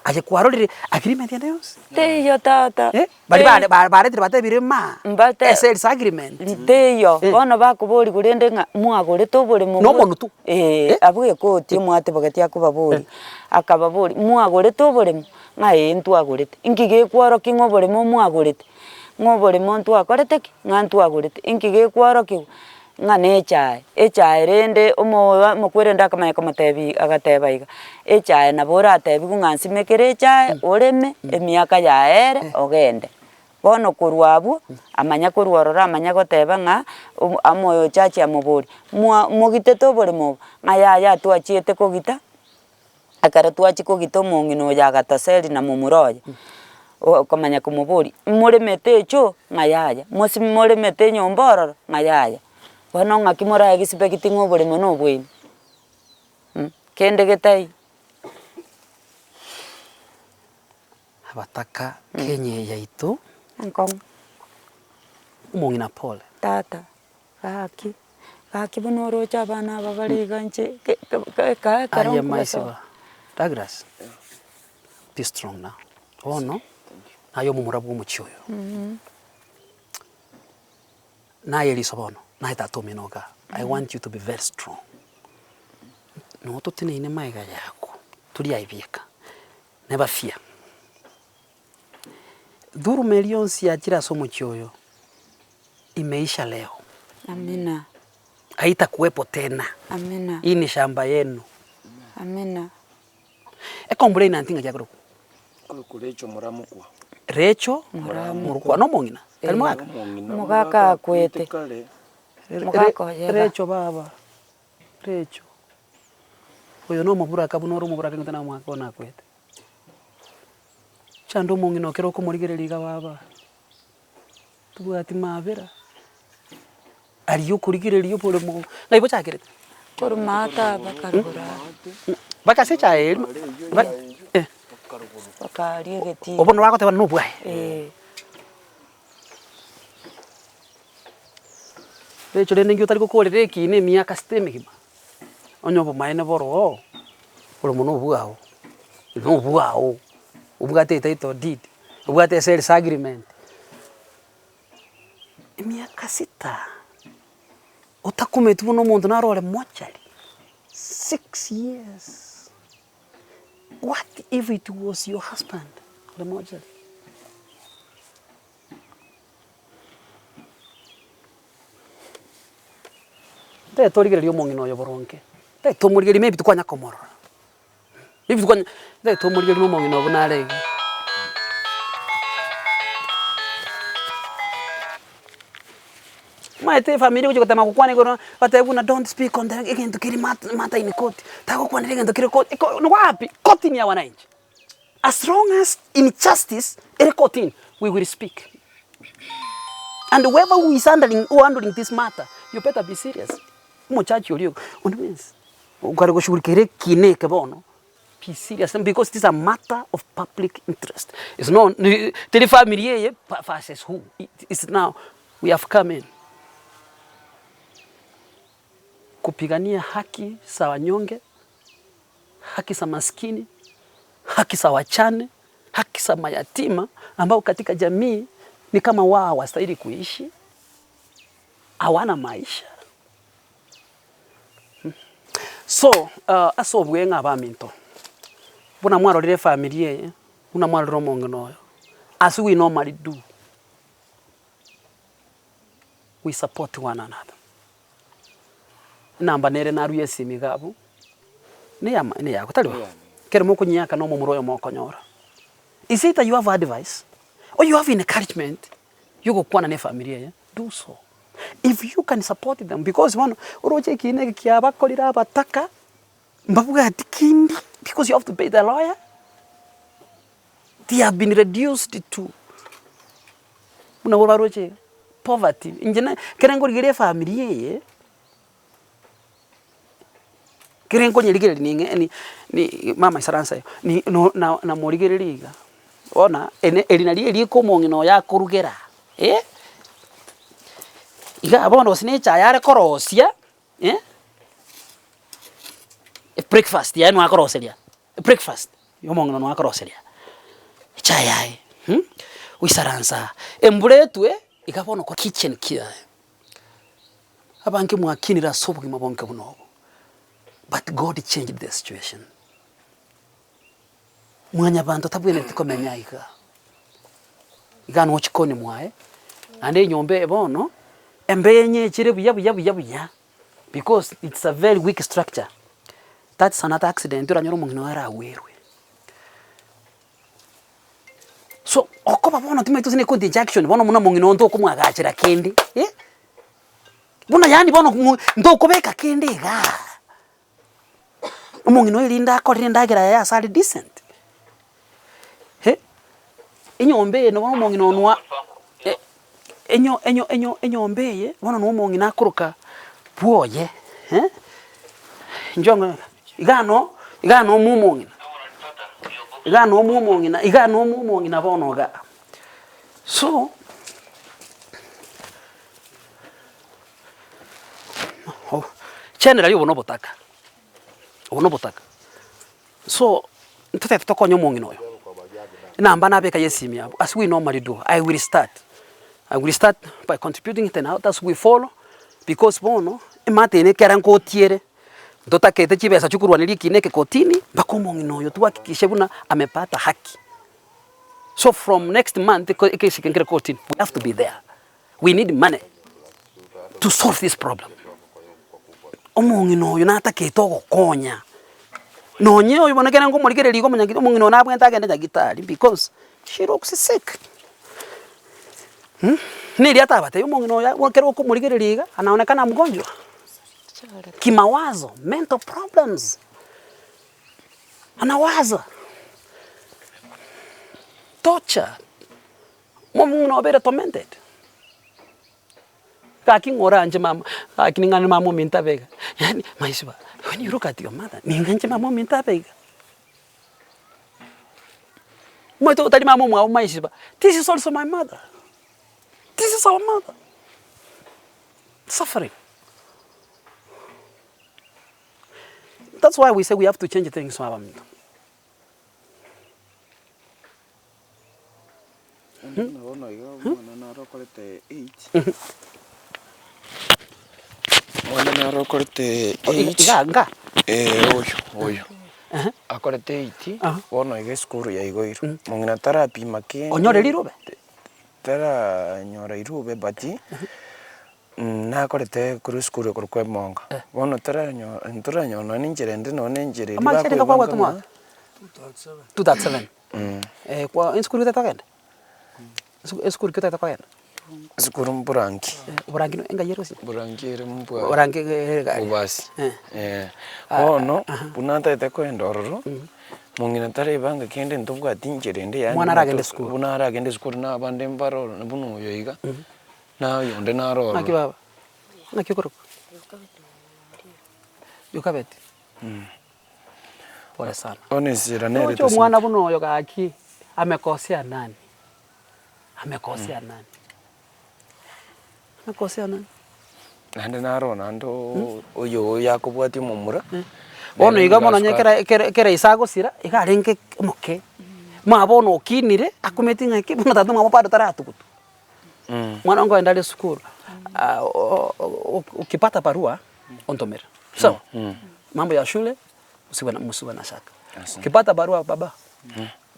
Aye kwarorire agreement ende yonsi? Teiyo tata. Eh, baria bare ba- baretire batebire ma, Mbate- ase disagreement. Teiyo, Eh. bono bakoboria rende ng'a mwagorete oboremo Na omonwe tu. Eh, Eh. abwo ekoti omwatebogeti akobaboria, akababoria, mwagorete oboremo? Ng'a ee ntwagorete. Inki gekworokia ng'a oboremo mwagorete? Ng'a oboremo ntwakorete ki? Ng'a ntwagorete. Inki gekworokigwa? Ng'a na echae, echae rende omoa omokwerende akamanya komotebia agateba iga, echae nabo oratebiwe ng'a nsimekere echae oreme emiaka yaye ere ogende. Bono korwa abwo, amanya korwa ororo amanya goteba ng'a omo omochachi amoborie, mwa mogitete oboremo obo? Ng'a yaya twachiete kogita. Ekero twachia kogita omong'ina oyo agatoseri na momura oye, okomanya komoboria, moremete echoo? Ng'a yaya, mosi moremete enyomba ororo? Ng'a yaya. Bono ng'aki morae expect ng'a oboremo na obwaino kende getaiyo. Abataka Kenya eye yaito. Enkong'u. Omong'ina pole. Tata. Gaki, gaki buna oroche abana aba bare iga inche ke- ke- ke- eka ekero Aye nkobasoa. maisiba, Douglas, be strong now. Bono, naye omomura bwa omochie oyo. Naye riso bono, naye tata omino igaa, I want you to be very strong. Noo toteneine magega yako, tori aye bieka, never fear. Dhuluma eria yonsi yachire ase omochie oyo, imeisha leo. Amina. Haitakuwepo tena. Amina. Hii ni shamba yenu. Amina. Ekomplain anti ng'aki akorokwa? Korokwa Rachel Moramokwa. Rachel Moramokwa. Morokwa nomong'ina? Tari mogaka? Omong'ina Omogaka akwete. kare. Mogaka oye iga. Rachel baba, Rachel. Oyo nomoburaka buna ore omoburaka ng'ete namwake one akwete. Chanda omong'ina okere okomorigereria iga baba, tobwati mabera, aria okorigereria oboremo ng'ai bochakerete? Korwa maate aba karugoro aba. Mpaka ase echae eria ba eh. Bakaria egetii. Obo nabo bagoteba nobwaye. Eeh. Recho rende inki otari gokorera ekiina emiaka sita emegima, onye obomaene boro oo, oromo na obwao, na obwao, obwate etitle deed, obwate esales agreement, emiaka sita, otakumeti buna omonto naro ore mochari, six years, what if it was your husband ore mochari? Ntagete origererie omong'ina oyo boronge, ntagete omorigererie maybe tikwanya komorora, maybe tikwanya ntagete omorigererie omong'ina oyo buna are iga. Omanyete efamiri egocha gotema gokwana igoro batebe buna don't speak on the egento kere mat matter in court, tagokwanera egento kere court eko wapi? Kotini ya wananchi. As long as injustice ere kotini, we will speak. And whoever who is handling, who handling this matter, you better be serious. Omochachi oria onde bwensi okare goshughulikera ekina eke bono, be serious because this is a matter of public interest. It's not teri family eye versus who, it's now we have come in kupigania haki za wanyonge. haki za maskini, haki za wachane, haki za mayatima ambao katika jamii ni kama wao hawastahili kuishi, hawana maisha. So uh, ase obuya ng'a abaminto buna mwarorire efamiri eye, buna mwarorire omong'ina oyo, as we normally do, we support one another. Enamba nere narue esimi iga abwo, neyama neyako tari bo? Ekero mokonyiaka na omomura oyomo okonyora. Is either you have advice or you have encouragement ya ogokwana na efamiri eye, do so. If you can support them because bono oroche ekiina eke kiabakorire abataka, mbabwati kende because you have to pay the lawyer, they have been reduced to buna baroche iga, poverty. Inche na ekere nkorigereria efamiri eye, ekere nkonyerigereria ning'e ni ni mama isaransa igo, ni no na namorigereria iga, bono ene eri nario eriko omong'ina oyo akorugera eh, igaa bono gose na echae are korosia eh, ebreakfast yaye nigo akoroseria, ebreakfast. Omong'ina noyo akoroseria echae yaye oisaransa aa, embura etwe iga bono ko kitchen kiaye. Abange mwakinire ase obogima bonke buna obo, but God changed the situation. Mwanyabanto tabwenereti komenya iga, iga no chikoni mwaye, naende enyomba eye bono, embe enyechire buya buya buya buya, because it's a very weak structure, that's another accident oranyore omong'ina oyo aragwerwe. So, okoba bono timanyeti gose ne conjunction bono buna omong'ina oyo ntokomwagachera kende eh, buna yaani bono ng'o ntokobeka kende igaa. Omong'ina oyo rinde akorire endagera yaye ase are decent, eh, enyomba eye nabo omong'ina onwa enyo enyo enyo enyomba eye bono na omong'ina akoroka bwoye eh, inche ong'e iga no iga no omo omong'ina, iga no omo omong'ina iga no omo omong'ina bono igaa. So. Generally obo nobotaka, obo nobotaka. So, ntotagete tokonye omong'ina oyo, enamba nabeka ya esimi yabo, as we normally do, I will start, I will start by contributing then others will follow, because bono, emate eye ekero nkotiere, ntotakete chibesa chikorwaneria ekina eke kotini, mpaka omong'ina oyo twahakikishe buna amepata haki. So from next month eko ekesi eke nkere kotini, we have to be there. We need money to solve this problem. Omong'ina oyo natakete ogokonya, nonye oyo bono ekere nkomorigereria iga omonyagitari omong'ina oyo nabwenerete agende nyagitari because she looks sick mh, na eria atabatebia omong'ina oyo ekero okomorigereria iga anaonekana mgonjwa, kimawazo, mental problems, anawaza, torture. Omong'ina obeire tormented. Gaki ng'o oranche mama, gaki ning'ane mama ominto abe iga, yaani maisiba, when you look at your mother, ning'anche mama ominto abe iga? Omanyete otari mama omwabo maisiba, this is also my mother, this is our mother, suffering. That's why we say we have to change things abaminto. Buna bono iga omwana naro okorete eight, omwana naro okorete eight, Iga nga. eh oyo oyo, akorete eight, bono iga esukuru yaigoirwe, mong'ina tarapima kende, Onyore rirobe? taranyora rirobe but, nakorete korwa esukuru ekorokwa emonga, bono taranyo ntoranyora nonye na enchera ende nonye na enchera eria Amache rende bakoebanga kwabwate ng'a. omwaka? 2007. Kwa esukuru ki otagete kogenda? Esukuru ki otagete kogenda? Esukuru mburangi. Oborangi engai ere gose? Borangi ere mbwa. Borangi ere gari. Bobasi. Bono, buna ntagete kogenda ororo, mong'ina tarebanga kende ntobwati nchera ende yaani Omwana aragende esukuru. Buna aragende esukuru na abande mbare ororo buna oyo iga, na oyonde naro ororo. Naki baba? Naki okorokwa? Yokabeti. Pole sana. Bono enchera nere Roche omwana buna oyo gaki amekosea nani? Amekosea nani? Amekosea nani? Naende naro naende oo oyo oyo akobwatia omomura, Bono nere iga nigo bono onye asuka ekere ekere ekere ise agosira, iga arenge omoke, mwa bono okinire, akumeti ng'a ki bono tata omwabo bado taratugutwa. Mwana nkoenda are esukuru, ukipata barua ontomere, sawa? Mambo ya shule usiwe na musiwe na shaka. Ukipata barua baba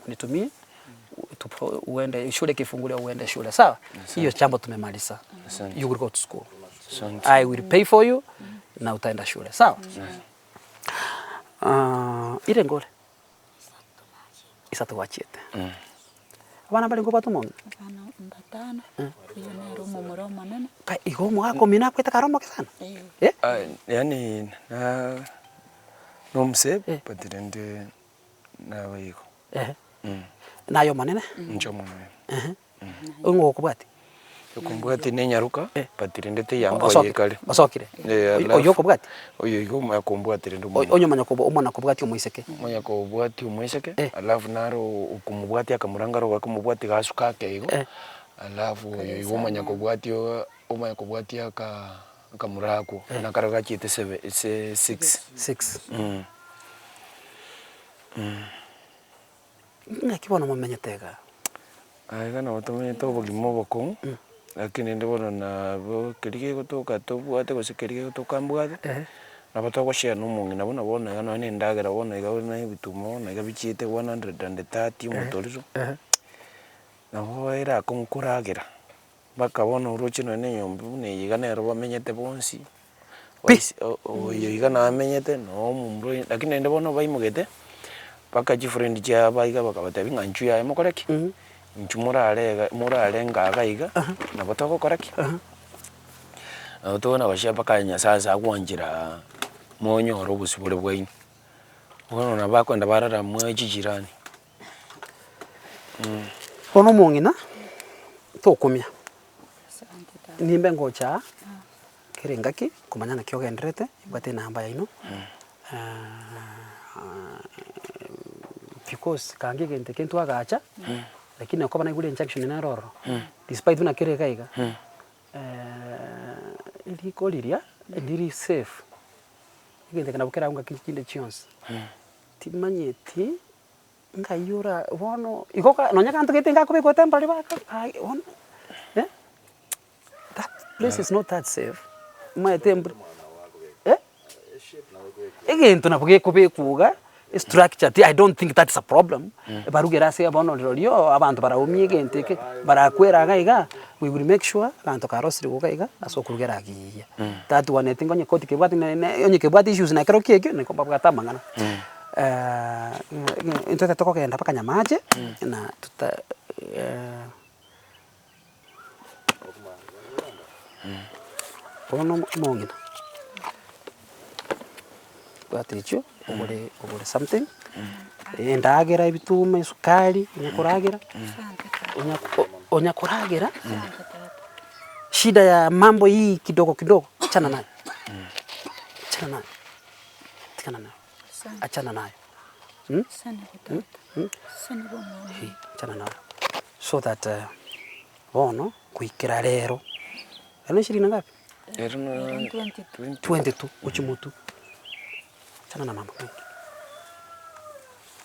unitumie uende shule ikifunguliwa uende shule sawa? Hiyo jambo tumemaliza. You will go to school. I will pay for you na utaenda shule sawa? Ire ngore. Isato gwachiete. Abana mbare nkobwate omong'ina? Abana mbatano, oyo nere omomura omonene. Kai igo omogaka omino akwete kare omoke sana? Eh? Yaani na nomosee but rende nabaigo. Ehe. Naye omonene? Inche omonene. Ehe. Ng'o okobwatia? Okombwatia ne enyaroka but rende teiyo Osokire, ekare. osokire. Eh, Oyo alafu okobwatia? oyo igo omanya kombwatia rende omomura. Onye omanya kobo omwana kobwatia omoiseke. Omanya kobwatia omoiseke, Eh. alafu naro okomobwatia akamuranga aro gakomobwatia gasuka ake igo, Eh. alafu oyo igo omanya kobwatia oa omanya kobwatia aka akamura akwo, Eh. nakaro gachiete seve se six. Six. Ng'aki bono momenyete igaa? Aye iga nabo tomenyete obogima obokong'u, lakini rende bono nabo keria kegotoka tobwate gose keria kegotoka mbwate, nabo togoshare na omong'ina buna bono iga nonye na endagera bono iga buna ebituma bono iga bichiete 130 omotoriro, nabo ere akong'u koragera. Mpaka bono oroche nonye na enyomba buna eye iga nero bamenyete bonsi, Pi! oyo iga namenyete na omomura oyo, lakini naende bono baimogete, mpaka chifriend chiabo iga bakabatebia ng'a inchuo yaye mokore ki? Inchuo morare iga morarenge iga iga, nabo togokora ki? Nabo tokona goshare mpaka Nyasaye ase agwanchera monyore obosibore bwaino. Bono nabo bakoenda barara mwa chichirani. Bono omong'ina, tokumia, nimbe ngocha aa, kera engaki komanya naki ogendererete, mbwate enamba yaino, because kange egento eke ntwagacha, lakini okoba naigure injunction nere ororo, despite buna kere iga iga, eriko riria ndiri safe, egento eke nabo kerabe ngaki chinde chionsi, timanyeti. Ngai ora bono igo ga nonye gento gete ngakobekwa temporary baka ai bono eh, that place is not that safe, omanyete embura eh, egento nabo gekobekwa iga, estructure ti i don't think that's a problem, barugere ase bono rirorio abanto baraumie egento eke, barakwera iga iga, we will make sure abanto karosire iga iga ase okorugera agiya. That one I think onye koti kebwate ne ne onye kebwate issues na kerokio ekio, niko babwate amang'ana. Intwe tokogenda mpaka Nyamache, na tota bono omong'ina, bwata echio ogore ogore something, endagera ebituma, esukari, onya koragera, onya onya koragera, shida ya mambo hii kidogo kidogo, achana nayo, achana nayo. Tigana nayo, achana nayo achana nayo so that bono goikera rero, ero ne shirini ngapi? Ero na 22 gochia motwe, achana na mambo mengi,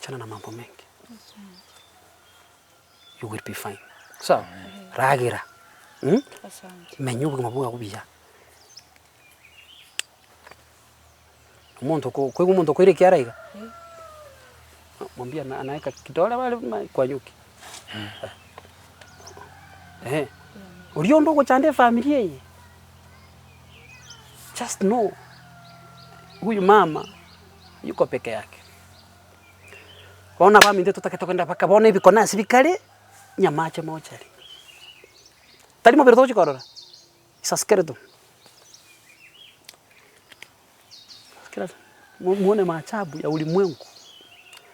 achana na mambo mengi, you will be fine, sawa? Ragera, menya obogima bwago buya. Omonto oko koigwa omonto okoira ekiara iga, mwambie ana anaeka kidole bare ma kwa nyuki. Eh, oria onde ogochanda efamiri eye, just know huyu mama yuko peke yake. Bono abaminto totagete kogenda mpaka bono ebikone ase bikare, nyamache mochari. Tari mobere togochia korora, is a skeleton. Muone maajabu ya ulimwengu,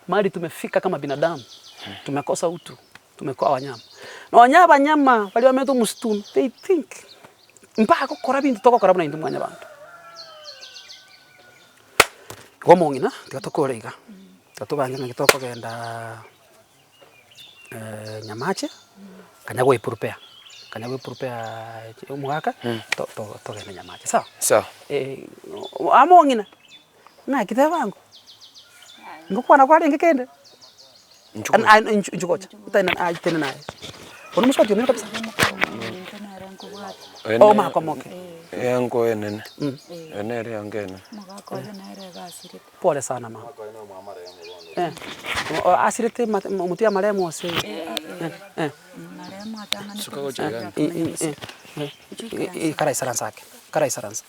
mahali tumefika kama binadamu, tumekosa utu, tumekuwa wanyama. Nonya abanyama baria bamenyete omosituni, they think, mbagokora binto togokora buna intwe mwanyabanto. Igo omong'ina, tiga tokore iga, tiga tobange ng'aki tokogendaaa. Nyamache, kanya goi prepare, kanya goi prepare omogaka, to- to- togende Nyamache sawa? Sawa. Amo ong'ina, ng'aki teba ango, ngokwana kwarenge kende? Inchuo gocha. Inchuo gocha, otari aye tenena aye. Bono omosubati omino kabisa. Oh makomoke. Eango enene, eye nere eango enene. Pole sana mama. Eh, asirete omotwe amaremo ase eh, eh. Suka gocha iga. Eh, eh, karaisaransa ake, karaisaransa.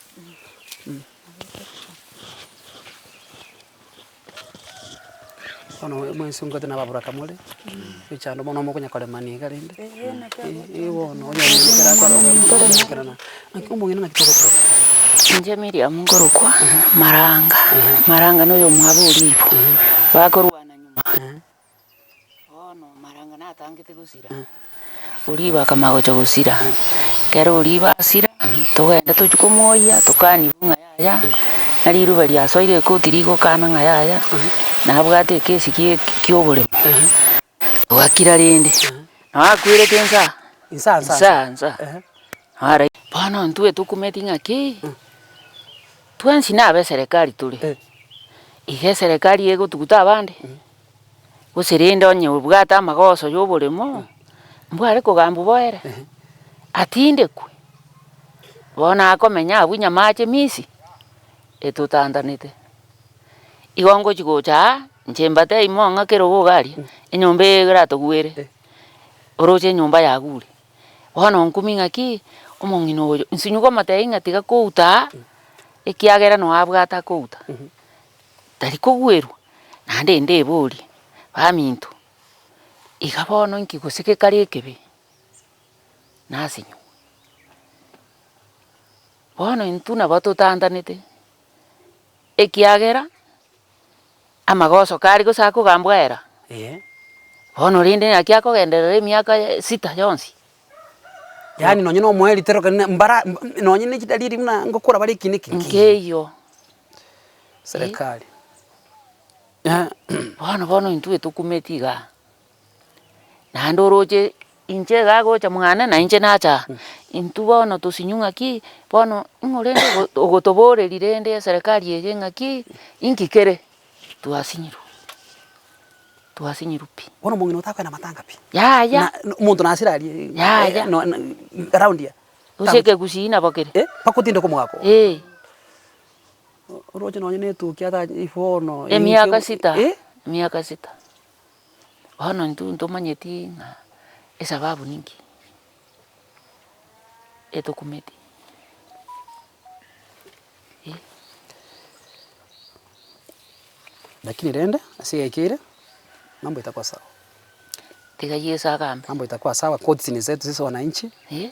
Bono mwensi ngote nababuraka more, emechando mono mokonya koremania iga rende, eh bono onye omonto ekero akora naki omong'ina naki togokora. Inche Miriam nkorokwa Maranga, Maranga na oyomwabo Oribo, bakorwana nyuma. Bono Maranga natangete gosira, Oribo akamanya gocha gosira, ekero Oribo asira, togenda tochia komoyia tokanigwa ng'a yaya, na riruba riasoire ekoti rigokana ng'a yaya, nabwate ekesi gie kia oboremo. Togakira rende, nabo akwerete nsa, Insa nsa. nsa nsa, naro bono intwe tokumeti ng'aki, twensi na abe eserekari tore, iga eserekari egotuguta abande. Gose rende onye obwate amagoso ya oboremo, mbware kogambwa boere, atindekwe. Bono akomenya abwo nyamache misi, etotantanete. Igo ngochi gocha aa, inche mbatebie mong'ake erogo iga aria, enyomba eye eratogwere, oroche enyomba yagure. Bono nkumia ng'aki, omong'ina oyo, nsinyu komotebia ng'a tiga kouta aa, ekiagera noo abwate akouta, tari kogwerwa, naende ndeborie, baminto, iga bono inki gose gekare ekebe, nasinywa. Bono intwe nabo totantanete, ekiagera. Amagoso kare gose akogambwa era? Bono rende naki akogenderera emiaka sita yonsi? Yaani nonye na omoerio tero kende mbara nonye ne chidalili buna ngokora bare eki na eki nkeiyo. Serikali. Bono bono intwe tokumeti igaa, naende oroche inche iga agocha mwane na inche nacha aa, intwe bono tosinywe ng'aki, bono ing'o rende ogo ogotoboreria rende eserekari eye ng'aki, inki kere? Twasinyirwe, twasinyirwe pi. Bono omong'ina otakoenda amatanga pi? Yaya. Na omonto nasire aria Yaya. no around here. Gose ekegusii nabo kere. Eh, mpaka otindeke omogaka oo. Eh. Oroche nonye na etukia ata bono Emiaka sita, emiaka sita. Bono intwe ntomanyeti ng'a esababu ninki etokumeti eh. Lakini rende ase egekeire, mambo itakuwa sawa. Tiga Yeso agambe. Mambo itakuwa sawa kotini zetu sisi wananchi, Eh.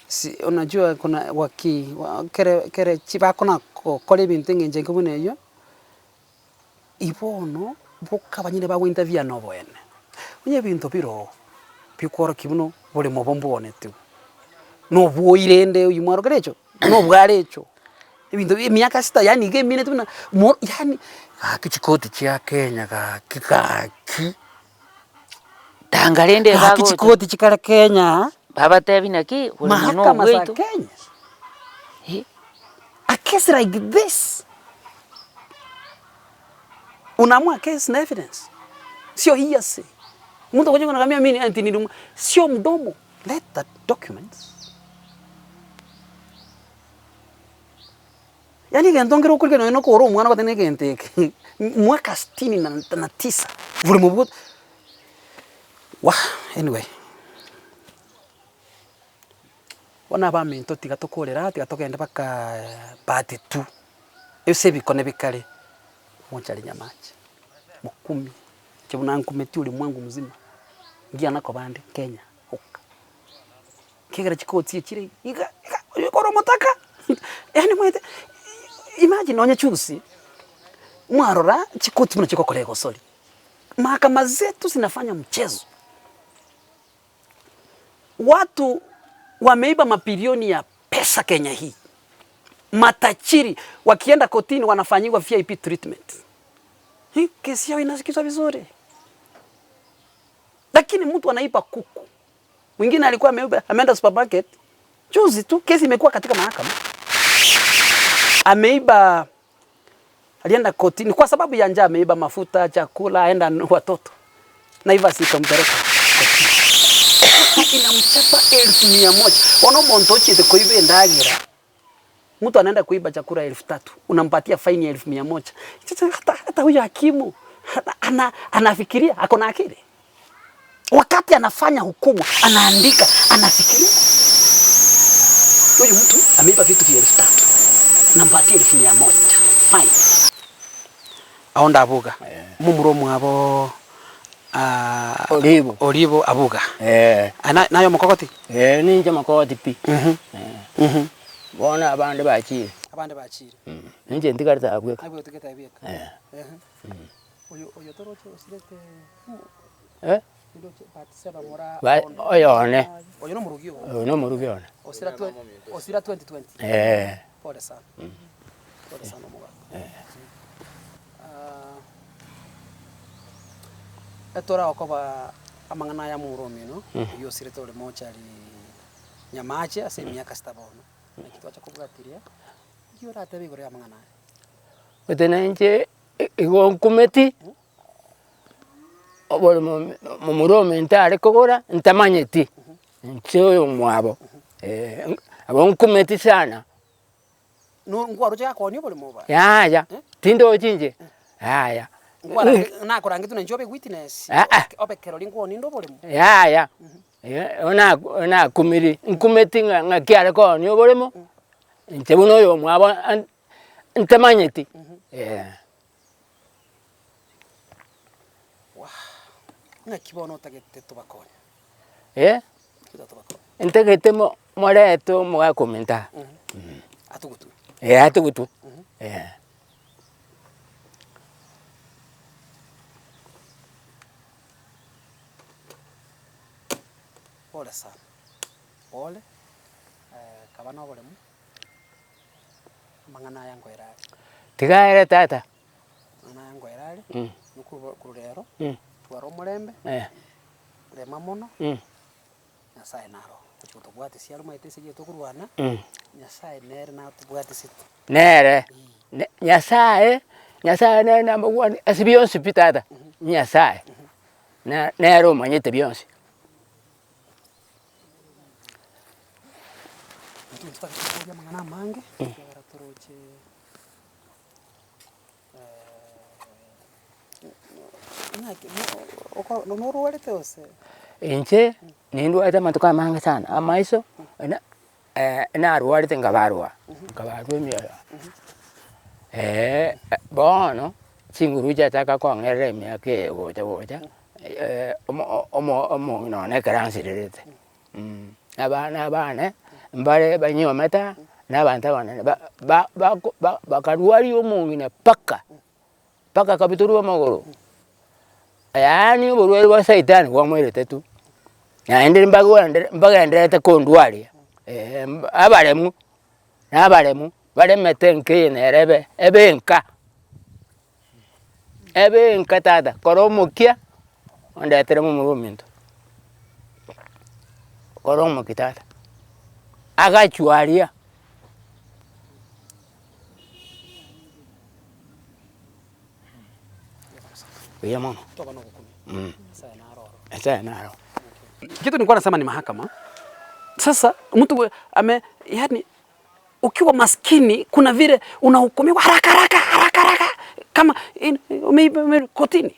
si unajua kuna waki kere kere chi bakona gokora ebinto eng'encho enke buna eyio. Ibono boka abanyene bagointerfere noboene, onye ebinto bire oo, bikworokia buna oboremo obo mboonetigwe, na obwoyi rende oywo mwarokire echo, na obware echo, ebinto bia emiaka sita yaani iga emineti buna mo yaani gaki chikoti chia Kenya gaki gaki, Tanga rende gaki bagocha. chikoti chikare Kenya. Babatebi naki, boremo na Mahakama za obwaito. Kenya, Eh. a case like this, unaamua case na evidence, sio hearsay. Mtu akuja anakuambia mimi ati nilimu, sio mdomo, leta documents. Yaani egento nkere okorigia nonye na okogora omwana ogoteba na egento eke, mwaka sitini na tisa, borimo bwo wah anyway. Bono abaminto tiga tokorera aa tiga togende mpaka part two, ase ebikone bikare, mochare nyamache, mokumie, inche buna nkumeti ulimwengu mzima, ngiana koba ande Kenya oka. Ekiagera chikotsi echire iga iga oyo kore omotaka, yaani omanyete imagine nonye juzi, mwarora chikoti buna chigokora egosori, mahakama zetu zinafanya mchezo. Watu wameiba mabilioni ya pesa Kenya hii, matajiri wakienda kotini wanafanyiwa VIP treatment. Hii kesi yao inasikizwa vizuri, lakini mtu anaiba kuku, mwingine alikuwa ameiba, ameenda supermarket juzi tu, kesi imekuwa katika mahakama, ameiba alienda kotini kwa sababu ya njaa, ameiba mafuta, chakula, aenda watoto Naivas ikampeleka kotini inamchapa 100,000. Bono omonto ochiete koiba endagera, mtu anaenda kuiba chakula 3,000 unampatia faini ya 100,000. Sasa hata hata huyo hakimu ana, anafikiria ako na akili? Wakati anafanya hukumu anaandika, anafikiria huyu mtu ameiba vitu vya 3,000 nampatia 100,000 fine. Aonde abuga momura omwabo Oribo. Oribo abuga Eh. Ana naye omokogoti? Eh, ninche mokogoti pi. Bono abande bachire. Abande bachire. Ninche ntigarete abwo bweka. Abwo otigete abwo bweka. Eh. Oyo oyo toroche osirete Eh? Ndoche Batiseba mora Ba oyone. Oyo nomorugi oo. Oyo nomorugi one. Osira twe osira 2020. Eh. Pole sana. Pole sana omogaka. Eh. Etoragokoba amang'ana aya momura omino, oyio osirete ore mochari Nyamache ase emiaka sita bono. Naki twacha kobwatiria, nki oratebe igoro y'amang'ana aya? Gose na inche igo nkumeti. Oboremo momura ominto are kogora ntamanyeti, inche oyomwabo, eh, abwo nkumeti sana. No nkwaroche gakoonia oboremo obo aye? Yaya, tindochi inche, yaya. Nkwarangeti nakorangetwe na inche obe witness, Aa. obe kerori nkoonie inde oboremo. Yaya, ona nakumiri, nkumeti ng'a ng'aki are koonia oboremo, inche buna oyomwabo an ntamanyeti, eh. Wah! Ng'aki bono otagete tobakonye? Eh, Naki tobakonye? ntagete mo morete omogaka ominto aa, Atugutwe. eh atugutwe, eh. Pole sana, pole, kaba na oboremu, amang'ana aya nkoera are. Tiga ere tata. Amang'ana aya nkoera are, nokorwa korwa rero, twara omorembe, rema mono, Nyasaye naro ogochia gotobwatisia aria omanyete ase egento tokorwana, Nyasaye nere natobwatisete. Nere, Nyasaye, Nyasaye nere number one ase bionsi pi tata, Nyasaye, nere omanyete bionsi. Intwe ntotagete koboria amang'ana amange, ekiagera toroche ng'aki oko norwarete gose? Inche, nindwarete amatuko amange sana, amaiso, na narwarete nkabarwa, nkabarwa emioyo, bono, chinguru chiachaka kong'erera emiaka eye gocha gocha, omo omo omong'ina one ekero ansirerete. Abana bane, mbare banyiomete aa, na abanto abanene ba- ba- bako ba- bakarwaria omong'ina mpaka, mpaka akabutorwa amagoro, yaani oborwaire bwa saitani bwamoirete tu, naende mbagwendere mbagendererete kondwaria, abaremu, na abaremu, baremete enka eye nere ebe ebe enka. Ebe enka tata, kora omokia, ondetere momura ominto, kora omokia tata, agachwa aria. Buya mono, Nyasaye naro. Kitu nilikuwa nasema ni mahakama. Sasa mtu ame yani Ukiwa maskini kuna vile unahukumiwa haraka haraka haraka haraka kama umeiba kotini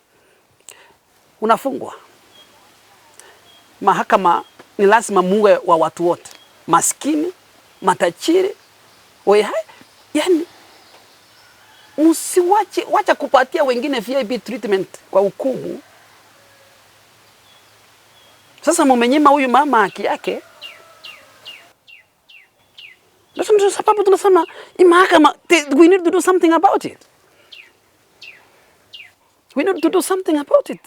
unafungwa. Mahakama ni lazima muwe wa watu wote, maskini, matajiri, weha, yani msiwache, wacha kupatia wengine VIP treatment kwa hukumu. Sasa mumenyima huyu mama haki yake. Sasa ndio sababu tunasema hii mahakama, we need to do something about it. We need to do something about it.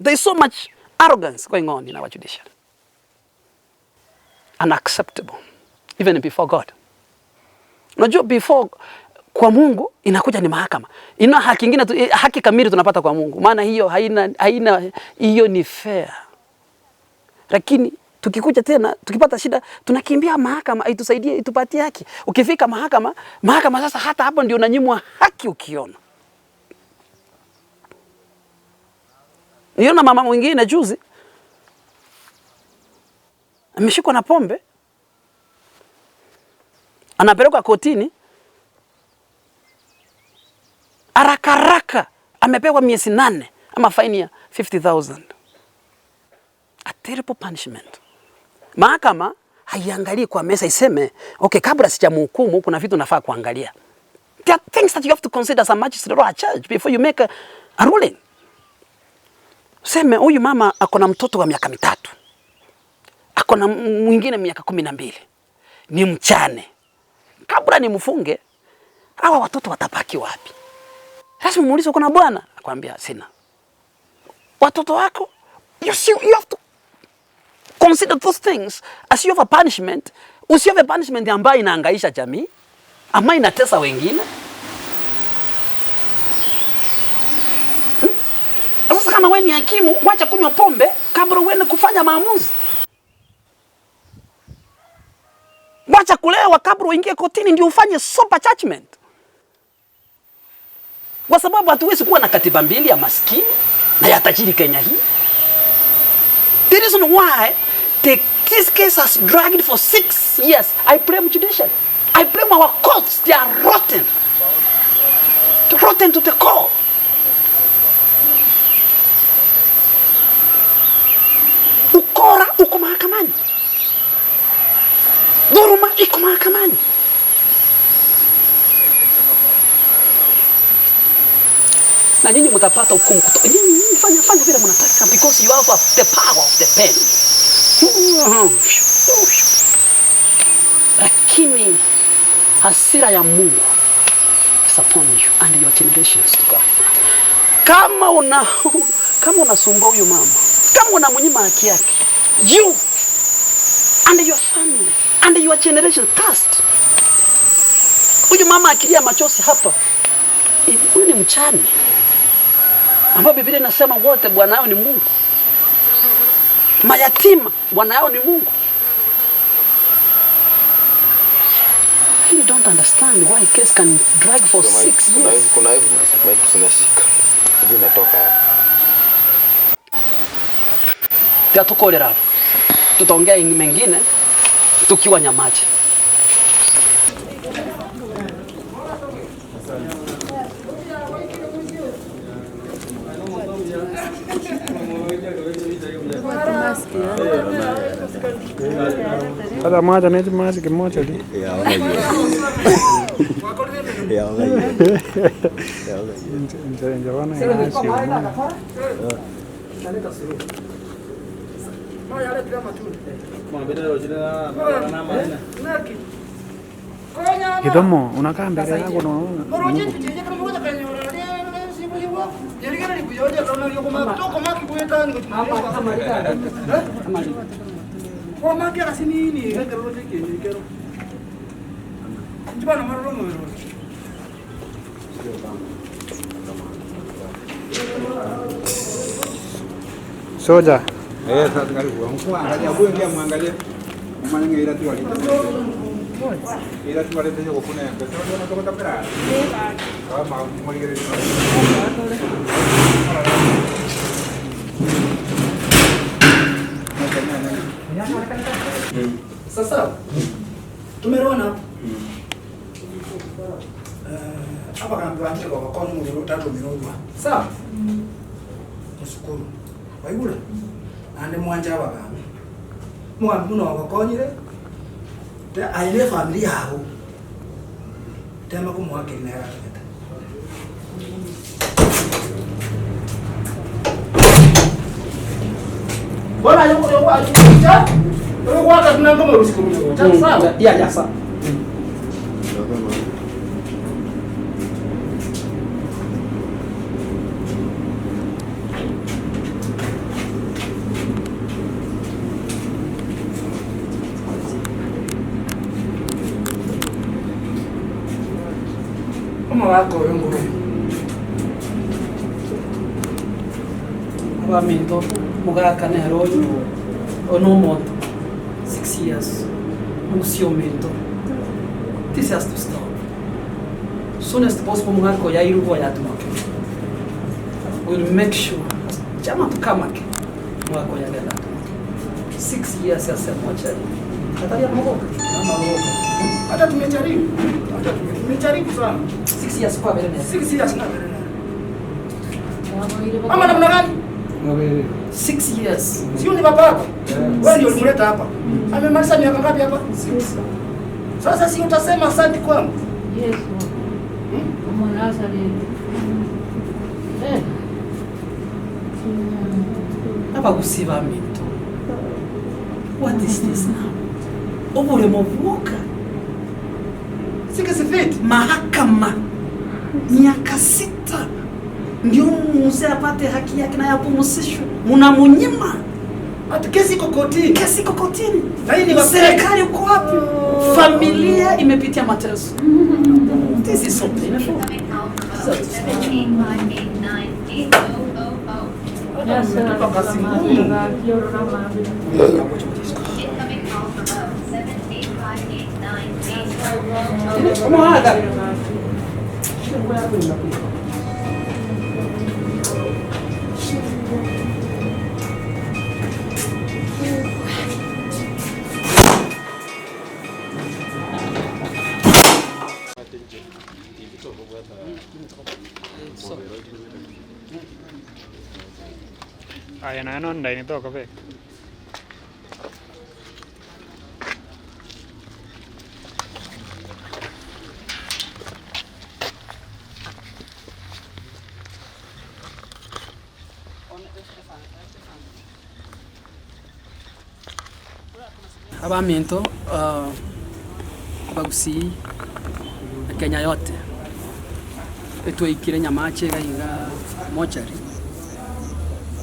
There is so much arrogance going on in our judiciary. Unacceptable even before God. Unajua before kwa Mungu inakuja ni mahakama. Ina haki ingine tu, haki kamili tunapata kwa Mungu. Maana hiyo haina haina hiyo ni fair. Lakini tukikuja tena tukipata shida tunakimbia mahakama itusaidie itupatie haki. Ukifika mahakama, mahakama sasa hata hapo ndio unanyimwa haki ukiona. Niona mama mwingine juzi ameshikwa na pombe anapelekwa kotini haraka haraka, amepewa miezi nane ama faini ya 50000 A terrible punishment. Mahakama haiangalii kwa meza iseme okay, kabla sijamhukumu kuna vitu nafaa kuangalia. There are things that you have to consider as a magistrate or a judge before you make a, a ruling. Useme huyu mama ako na mtoto wa miaka mitatu, ako na mwingine miaka 12, ni mchane. Kabla nimfunge, hawa watoto watabaki wapi? Lazima muulize, uko na bwana? Akwambia sina. Watoto wako? You see, you have to consider those things as you have a punishment. Usiove punishment ambayo inaangaisha jamii ama inatesa wengine. Hmm? Sasa kama wewe ni hakimu, wacha kunywa pombe kabla uende kufanya maamuzi. Wacha kulewa kabla uingie kotini ndio ufanye sober judgment. Kwa sababu hatuwezi kuwa na katiba mbili ya maskini na ya tajiri Kenya hii. The reason why the, this case has dragged for 6 years, I blame judiciary. I blame our courts. They are rotten. Rotten to the core. Ukora uko mahakamani. Dhuluma iko mahakamani. Na nyinyi mtapata hukumu kutoka. Nyinyi nyinyi fanya fanya vile mnataka because you have the power of the pen. Lakini hasira ya Mungu is upon you and your generations to come. Kama una kama unasumbua huyu mama, kama unamnyima haki yake, you and your family and your generation cast. Huyu mama akilia machozi hapa, huyu ni mchane ambao Biblia inasema wote bwana yao ni Mungu. Mayatima bwana yao ni Mungu. I really don't understand why case can drag for 6 Kuna years. hivi kuna hivi mic zinashika. Hivi inatoka hapa. Tatukorera hapo. Tutaongea mengine tukiwa Nyamache. Hata mwacha neti maji kimoja tu. Nje nje wana inashi. Kidomo unakaa mbele yako na unaona. Soja. Eh, sasa karibu. Mkuangalia huyo ndiye muangalie. Mwanangu ila tu alite. Ila tu alite yo kufuna ya pesa. Ndio natoka kapera. Kama mwaligere. Sasa tumeona hapo abagambi banje babakonya omobere otatomire orwa sawa musukuru waigure naende mwanje abagambi omogambi buna obakonyire te aye na efamiri yago tema komoakeri nere atagete. Bono aye oyogocha oyogoaka buna nkomorusia korusia sawa. Yeah, sawa. Omogaka oyo nguru Abaminto mugaka nere oyo oyo na omonto 6 years omosiominto. This has to stop. Soonest possible mugaka oyo airwe oyo atumoke. We'll make sure chama tukamake mugaka oyo agenda atumoke. 6 years ase mochari atari amagoka. Amagoka hata tumejaribu hata tumejaribu sana. 6 years kwa bere nere. 6 years na bere nere ama namna gani? 6 years. Sio ni baba yako? Wewe ndio ulimleta hapa. Amemaliza miaka ngapi hapa? Sasa si utasema asante kwangu? Yesu. Omonazareti. Eh. Abagusi baminto, what is this now? Oboremo bwoka. 6 feet. Mahakama miaka 6 ndio mzee apate haki yake na yapumzishwe, munamunyima. Ati kesi iko kotini. Kesi iko kotini. Na hii ni Serikali uko wapi? Familia imepitia mateso. This is so painful. This is so Tupa kazi ngumu. Omuhanga. Aye naye nondaini tokobeka. Abaminto abagusii na Kenya yote, etwaikire Nyamache iga iga mochari,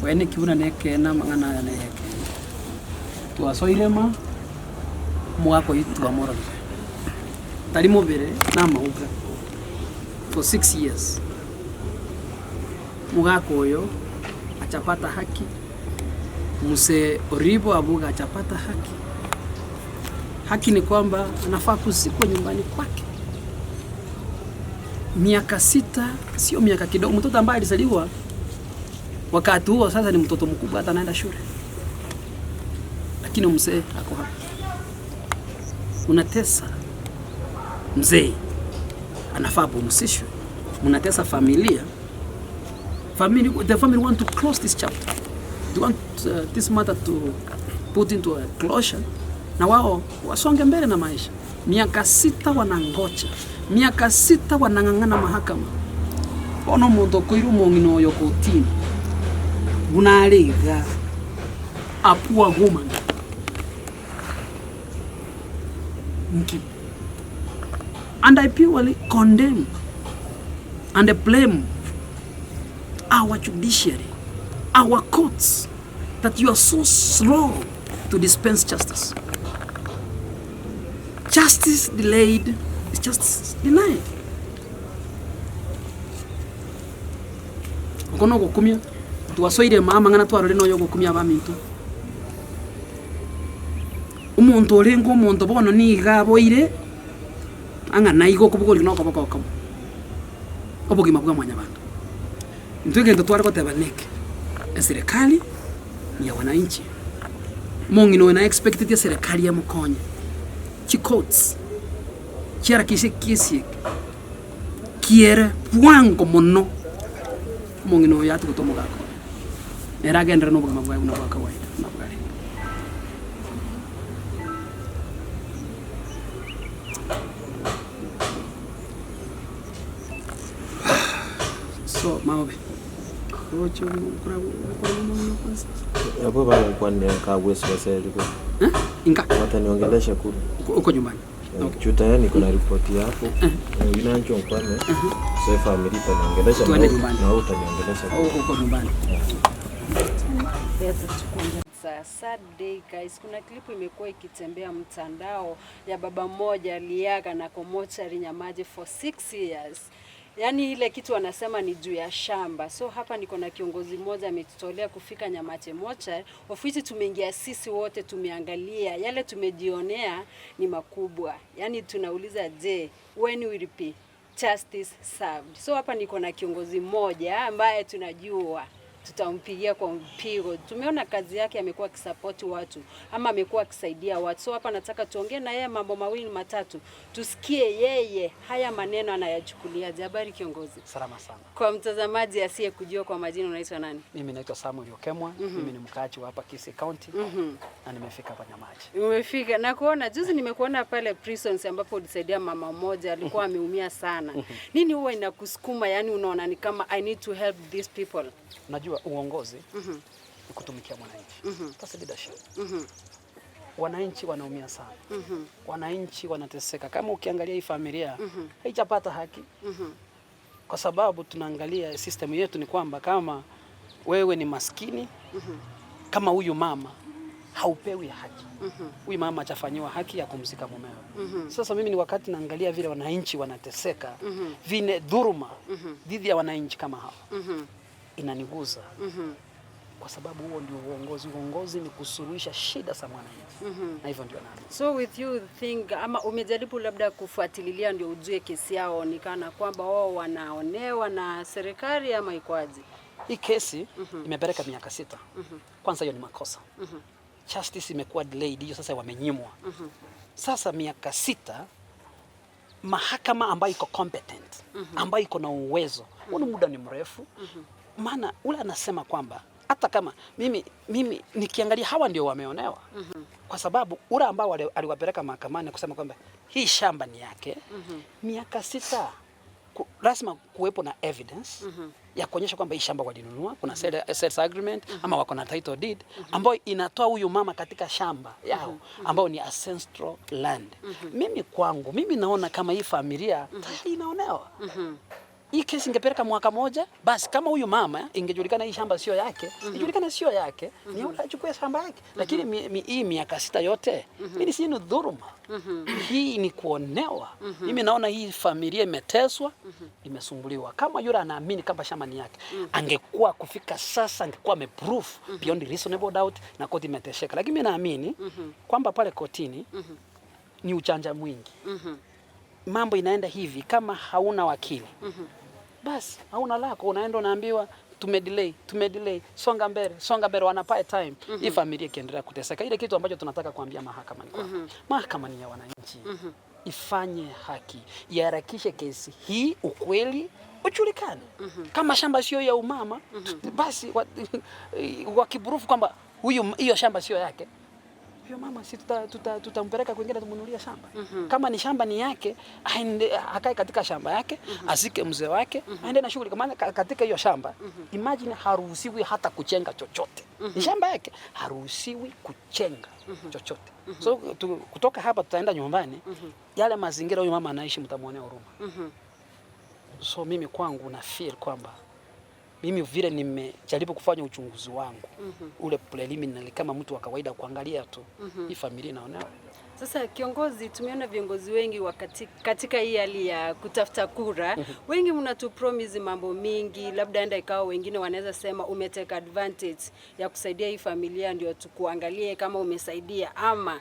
koeneki buna nekeene amang'ana aya nere ekeene. Twasoire maa, omogaka oyio twamororire, tari mobere na amauga for 6 years. Omogaka oyo achapata haki. Mzee Oribo Abuga hajapata haki. Haki ni kwamba anafaa kuzikwa nyumbani kwake. Miaka sita sio miaka kidogo. Mtoto ambaye alizaliwa wakati huo sasa ni mtoto mkubwa, hata anaenda shule, lakini mzee ako hapa. Unatesa mzee, anafaa apumzishwe. Mnatesa familia Family, the family want to close this chapter. They want uh, this matter to put into a closure na wao wasonge mbele na maisha. Miaka sita wanangoja, miaka sita wanang'ang'ana mahakama. Bono omonto okoira omong'ina oyo kotini buna are iga a poor woman nki And I purely condemn and blame our judiciary, our courts, that you are so slow to dispense justice. Justice delayed is justice denied. Oko nogokumia, twasoire maa amang'ana twarorire noyo ogokumia abaminto. Omonto orenge omonto bono nigo aboire ang'a naigo okobogoria na okoboko okomo, obogima bwa mwanyabanto. Intwe egento tware goteba neke, eserekari ni ya wananchi, omong'ina oyo na expecteti eserekari emokonye, chicourts chiarakishe ekesi eke kiere bwango mono, omong'ina oyo atugete omogaka oye, nere agenderere na obogima bwaye buna bwa kawaida buna bwarenge. So maobe roche Abwo bagokwanera nkagwesibaseri bo. Eh? Inga Wataniongelesha kule. uko nyumbani. Okay. Juu tayari niko na ripoti yako. Eh, Inancho nkwane. So family itaniongelesha na Tuende wewe- nyumbani. na wewe utaniongelesha. Au uko nyumbani. It's a sad day guys. Kuna klipu imekuwa ikitembea mtandao ya baba mmoja aliaga na komochari Nyamaje for 6 years. Yaani ile kitu wanasema ni juu ya shamba. So hapa niko na kiongozi mmoja ametutolea kufika Nyamache mochari. Ofisi tumeingia sisi wote tumeangalia yale tumejionea ni makubwa. Yaani tunauliza je, when will be justice served? So hapa niko na kiongozi mmoja ambaye tunajua tutampigia kwa mpigo. Tumeona kazi yake, amekuwa akisapoti watu ama amekuwa akisaidia watu. So hapa nataka tuongee na yeye mambo mawili matatu, tusikie yeye haya maneno anayachukuliaje. Habari kiongozi? Salama sana. Kwa mtazamaji asiyekujua kwa majina, unaitwa nani? Mimi naitwa Samuel Okemwa, mimi ni mkaaji wa hapa Kisii County na nimefika hapa Nyamache. Umefika na kuona juzi, nimekuona pale prisons ambapo ulisaidia mama mmoja alikuwa ameumia sana. Nini huwa inakusukuma, yani unaona ni kama I need to help these people? Unajua uongozi ni kutumikia mwananchi. That's leadership. Wananchi wanaumia sana. Wananchi wanateseka. Kama ukiangalia hii familia haijapata haki. Kwa sababu tunaangalia system yetu ni kwamba kama wewe ni maskini kama huyu mama haupewi haki. Huyu mama hajafanyiwa haki ya kumzika mumewe. Sasa mimi ni wakati naangalia vile wananchi wanateseka, vile dhuluma dhidi ya wananchi kama hawa inaniguza kwa sababu huo ndio uongozi. Uongozi ni kusuluhisha shida za mwananchi na hivyo ndio naamini. So with you think ama umejaribu labda kufuatilia ndio ujue kesi yao ni kana kwamba wao wanaonewa na serikali ama ikwaje? Hii kesi imepeleka miaka sita. Kwanza hiyo ni makosa. Justice imekuwa delayed, hiyo sasa wamenyimwa. Sasa miaka sita Mahakama ambayo iko competent, ambayo iko na uwezo. Huu muda ni mrefu. Maana ule anasema kwamba hata kama mimi, mimi nikiangalia hawa ndio wameonewa. Kwa sababu ule ambao aliwapeleka mahakamani kusema kwamba hii shamba ni yake, miaka 6 ku, lazima kuwepo na evidence ya kuonyesha kwamba hii shamba walinunua, kuna sales agreement ama wako na title deed ambayo inatoa huyu mama katika shamba yao ambayo ni ancestral land. Mimi kwangu, mimi naona kama hii familia tayari inaonewa. Hii kesi ingepeleka mwaka moja, basi kama huyu mama ingejulikana hii shamba sio yake, ijulikane sio yake, ni yule achukue shamba yake. Lakini hii miaka 6 yote, mimi si ni dhuluma. Hii ni kuonewa. Mimi naona hii familia imeteswa, imesumbuliwa. Kama yule anaamini kama shamba ni yake, angekuwa kufika sasa angekuwa ameprove beyond reasonable doubt na koti imetesheka. Lakini mimi naamini kwamba pale kotini ni uchanja mwingi. Mambo inaenda hivi, kama hauna wakili, basi hauna lako, unaenda unaambiwa tumedelay, tumedelay, songa mbele, songa mbele, wanapay time. Hii familia ikiendelea kuteseka. Ile kitu ambacho tunataka kuambia mahakama ni kwamba mahakama ni ya wananchi. Ifanye haki, iharakishe kesi hii, ukweli ujulikane. Kama shamba sio ya umama, basi wakiburufu kwamba huyu hiyo shamba sio yake, huyo mama si tutampeleka kwingine tumunulia shamba. Kama ni shamba ni yake, aende akae katika shamba yake, azike mzee wake, aende na shughuli. Maana katika hiyo shamba, imagine haruhusiwi hata kuchenga chochote. Ni shamba yake, haruhusiwi kuchenga chochote. So kutoka hapa tutaenda nyumbani, yale mazingira huyu mama anaishi mtamuonea huruma. So mimi kwangu na feel kwamba mimi vile nimejaribu kufanya uchunguzi wangu ule preliminary kama mtu wa kawaida kuangalia tu hii familia inaonewa. Sasa kiongozi, tumeona viongozi wengi wakati, katika hii hali ya kutafuta kura, wengi mnatu promise mambo mingi, labda enda ikawa wengine wanaweza sema umetake advantage ya kusaidia hii familia ndio tukuangalie kama umesaidia, ama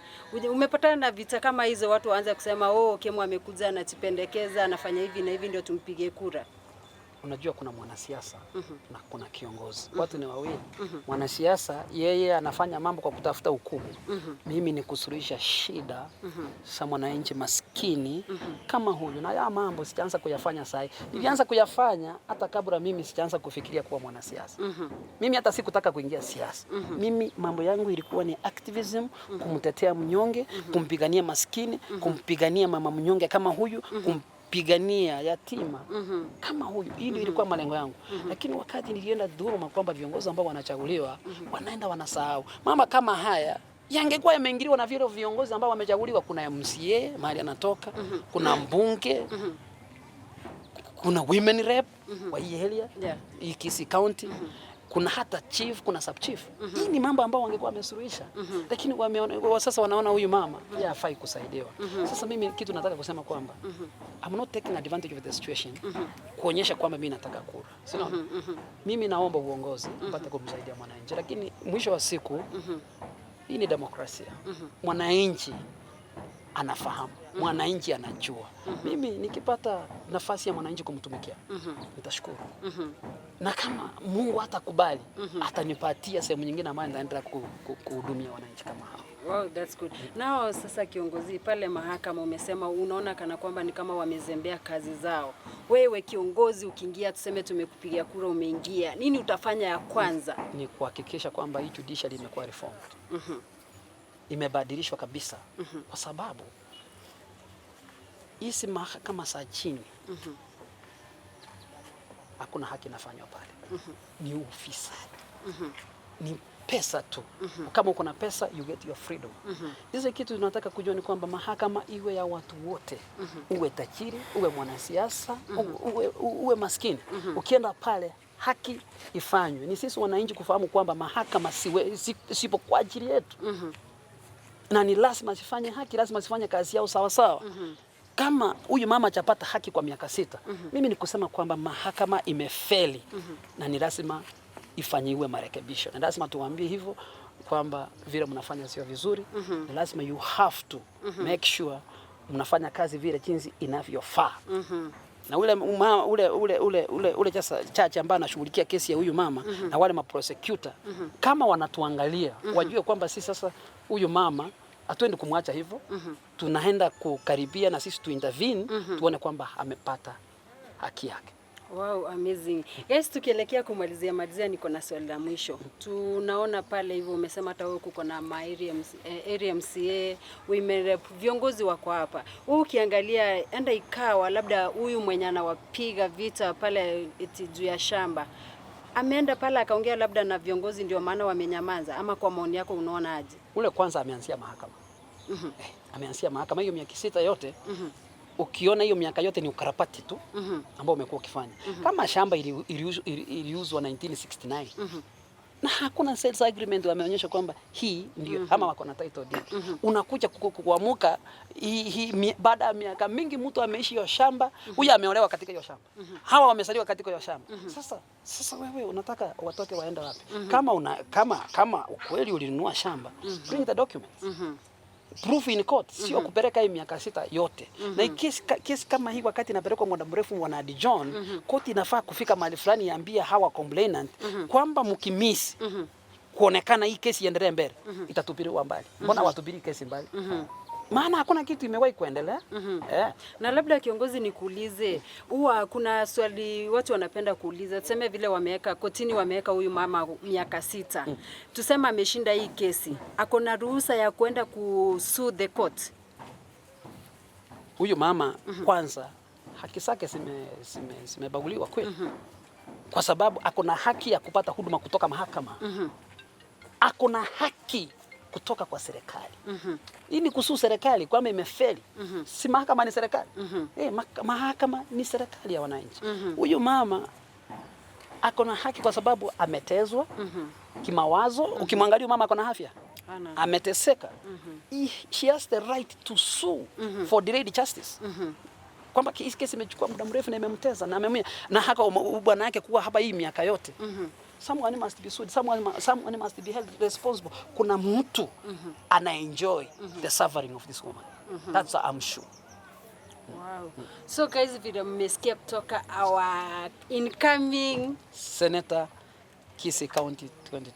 umepatana na vita kama hizo, watu waanze kusema oh, Kemu amekuja anajipendekeza, anafanya hivi na hivi ndio tumpige kura. Unajua kuna mwanasiasa na kuna kiongozi. Watu ni wawili. Mwanasiasa yeye anafanya mambo kwa kutafuta hukumu. Mimi ni kusuluhisha shida za mwananchi maskini kama huyu. Na haya mambo sijaanza kuyafanya sasa. Nilianza kuyafanya hata kabla mimi sijaanza kufikiria kuwa mwanasiasa. Mimi hata sikutaka kuingia siasa. Mimi mambo yangu ilikuwa ni activism, kumtetea mnyonge, kumpigania maskini, kumpigania mama mnyonge kama huyu, kumpigania yatima kama huyu. Hii ndio ilikuwa malengo yangu. Lakini wakati nilienda dhuluma kwamba viongozi ambao wanachaguliwa wanaenda wanasahau mama kama haya yangekuwa yameingiliwa na vile viongozi ambao wamechaguliwa. Kuna MCA mahali anatoka, kuna mbunge, kuna women rep wa hii area, hii Kisii County, kuna hata chief, kuna sub chief. Hii ni mambo ambao wangekuwa wamesuluhisha. Lakini sasa wanaona huyu mama yeye hafai kusaidiwa. Sasa mimi kitu nataka kusema kwamba I'm not taking advantage of the situation kuonyesha kwamba mimi nataka kura. Si unaona? Mimi naomba uongozi mpate kumsaidia mwananchi, lakini mwisho wa siku hii ni demokrasia. Mwananchi anafahamu, mwananchi anajua. Mimi nikipata nafasi ya mwananchi kumtumikia, nitashukuru. Na kama Mungu hatakubali, atanipatia sehemu nyingine ambayo nitaendelea kuhudumia wananchi kama hao. Wow, that's good. Nao sasa kiongozi, pale mahakama umesema unaona kana kwamba ni kama wamezembea kazi zao. Wewe kiongozi ukiingia, tuseme tumekupigia kura umeingia, nini utafanya ya kwanza? Ni kuhakikisha kwamba hii judiciary imekuwa reformed. Imebadilishwa kabisa. Kwa sababu hizi mahakama za chini hakuna haki inafanywa pale. Ni ufisadi. Ni pesa tu. Kama uko na pesa you get your freedom. Hizo kitu tunataka kujua ni kwamba mahakama iwe ya watu wote. Uwe tajiri, uwe mwanasiasa, uwe maskini. Ukienda pale haki ifanywe. Ni sisi wananchi kufahamu kwamba mahakama sipo kwa ajili yetu. Na ni lazima zifanye haki, lazima zifanye kazi yao sawa sawa. Kama huyu mama hajapata haki kwa miaka 6, mimi ni kusema kwamba mahakama imefeli. Na ni lazima ifanyiwe marekebisho. Na lazima tuwaambie hivyo kwamba vile mnafanya sio vizuri. Ni lazima you have to make sure mnafanya kazi vile jinsi inavyofaa. Na ule mama, ule, ule, ule, ule, ule sasa chache ambaye anashughulikia kesi ya huyu mama na wale ma prosecutor, kama wanatuangalia, wajue kwamba si sasa huyu mama Hatuendi kumwacha hivyo, tunaenda kukaribia na sisi tu intervene tuone kwamba amepata haki yake. Wow, amazing. Guys, tukielekea kumalizia malizia, niko na swali la mwisho. Tunaona pale hivyo umesema hata wewe kuko na ma area MC, eh, area MCA, women rep, viongozi wako hapa. Wewe ukiangalia enda ikawa labda huyu mwenye anawapiga vita pale eti juu ya shamba ameenda pale akaongea labda na viongozi, ndio maana wamenyamaza, ama kwa maoni yako unaona aje? Ule kwanza ameanzia mahakama. Mm -hmm. Eh, ameanzia mahakama hiyo miaka sita yote. Mm -hmm. Ukiona hiyo miaka yote ni ukarabati tu mm -hmm. ambao umekuwa ukifanya. Mm -hmm. Kama shamba iliuzwa ili, ili 1969. Mm -hmm. Na hakuna sales agreement wameonyesha kwamba hii ndio mm -hmm. ama wako na title deed. Mm -hmm. Unakuja kuamuka hii baada ya miaka mingi mtu ameishi hiyo shamba, huyu mm -hmm. ameolewa katika hiyo shamba. Mm -hmm. Hawa wamesaliwa katika hiyo shamba. Mm -hmm. Sasa sasa wewe unataka watoke waende wapi? mm -hmm. Kama una kama kama ukweli ulinunua shamba mm -hmm. bring the documents. Mm -hmm. Proof in court, sio mm -hmm. kupeleka hii miaka sita yote. mm -hmm. Na kesi, kesi kama hii wakati inapelekwa muda mrefu mwana John, mm -hmm. koti inafaa kufika mahali fulani iambie hawa complainant mm -hmm. kwamba mkimiss mm -hmm. kuonekana hii kesi iendelee mbele mm -hmm. itatupiliwa mbali. Mbona mm -hmm. watupili kesi mbali? mm -hmm. Maana hakuna kitu imewahi kuendelea. mm -hmm. Eh. Na labda kiongozi, nikuulize, huwa kuna swali watu wanapenda kuuliza, tuseme vile wameweka kotini, wameweka huyu mama miaka sita. mm. Tuseme ameshinda hii kesi, ako na ruhusa ya kwenda ku sue the court? Huyu mama mm -hmm. Kwanza haki zake zimebaguliwa kweli. mm -hmm. Kwa sababu ako na haki ya kupata huduma kutoka mahakama. mm -hmm. Ako na haki kutoka kwa serikali. mm -hmm. Hii ni kuhusu serikali kwamba imefeli. mm -hmm. Si mahakama ni serikali. mm -hmm. Eh, mahakama ni serikali ya wananchi. Huyu mm -hmm. mama ako na haki kwa sababu ametezwa mm -hmm. kimawazo. mm -hmm. Ukimwangalia mama ako na afya, ameteseka. mm -hmm. She has the right to sue mm -hmm. for delayed justice. mm -hmm. Kwamba hii kesi imechukua muda mrefu na imemteza na amemia na haka bwana yake kuwa hapa hii miaka yote. mm -hmm. Someone must be sued, someone, someone must be held responsible. Kuna mtu mm -hmm. ana enjoy mm -hmm. the suffering of this woman. mm -hmm. That's I'm sure. Wow. So guys, vile mmesikia kutoka our incoming Senator Kisii County 2022.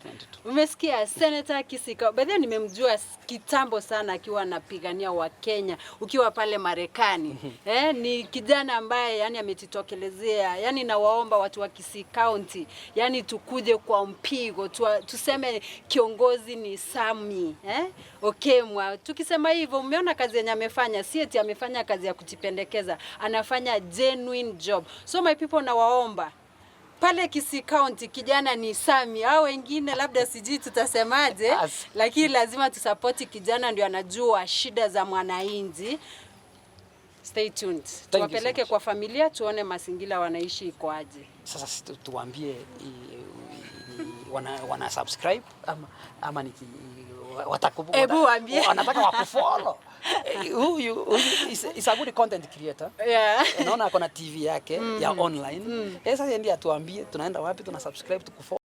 Umesikia Senator Kisii County. By the way, nimemjua kitambo sana akiwa anapigania wa Kenya ukiwa pale Marekani. Eh, ni kijana ambaye yani amejitokelezea. Yani nawaomba watu wa Kisii County, yani tukuje kwa mpigo tu, tuseme kiongozi ni Sami eh? Okemwa. Tukisema hivyo, umeona kazi yenye amefanya, si eti amefanya kazi ya kujipendekeza, anafanya genuine job. So my people, nawaomba pale Kisii County kijana ni Sami, au wengine labda sijui tutasemaje, lakini lazima tusapoti kijana, ndio anajua shida za mwananchi. Stay tuned, tuwapeleke so kwa familia tuone mazingira wanaishi iko aje. Sasa tuambie wana, wana subscribe ama, ama niki Ebu waambie wanataka wakufollow. Huyu huyu is, is a good content creator. Yeah. Naona ako na TV yake mm. ya online. Mm. Sasa ndiye atuambie tunaenda wapi, tuna subscribe tukufollow.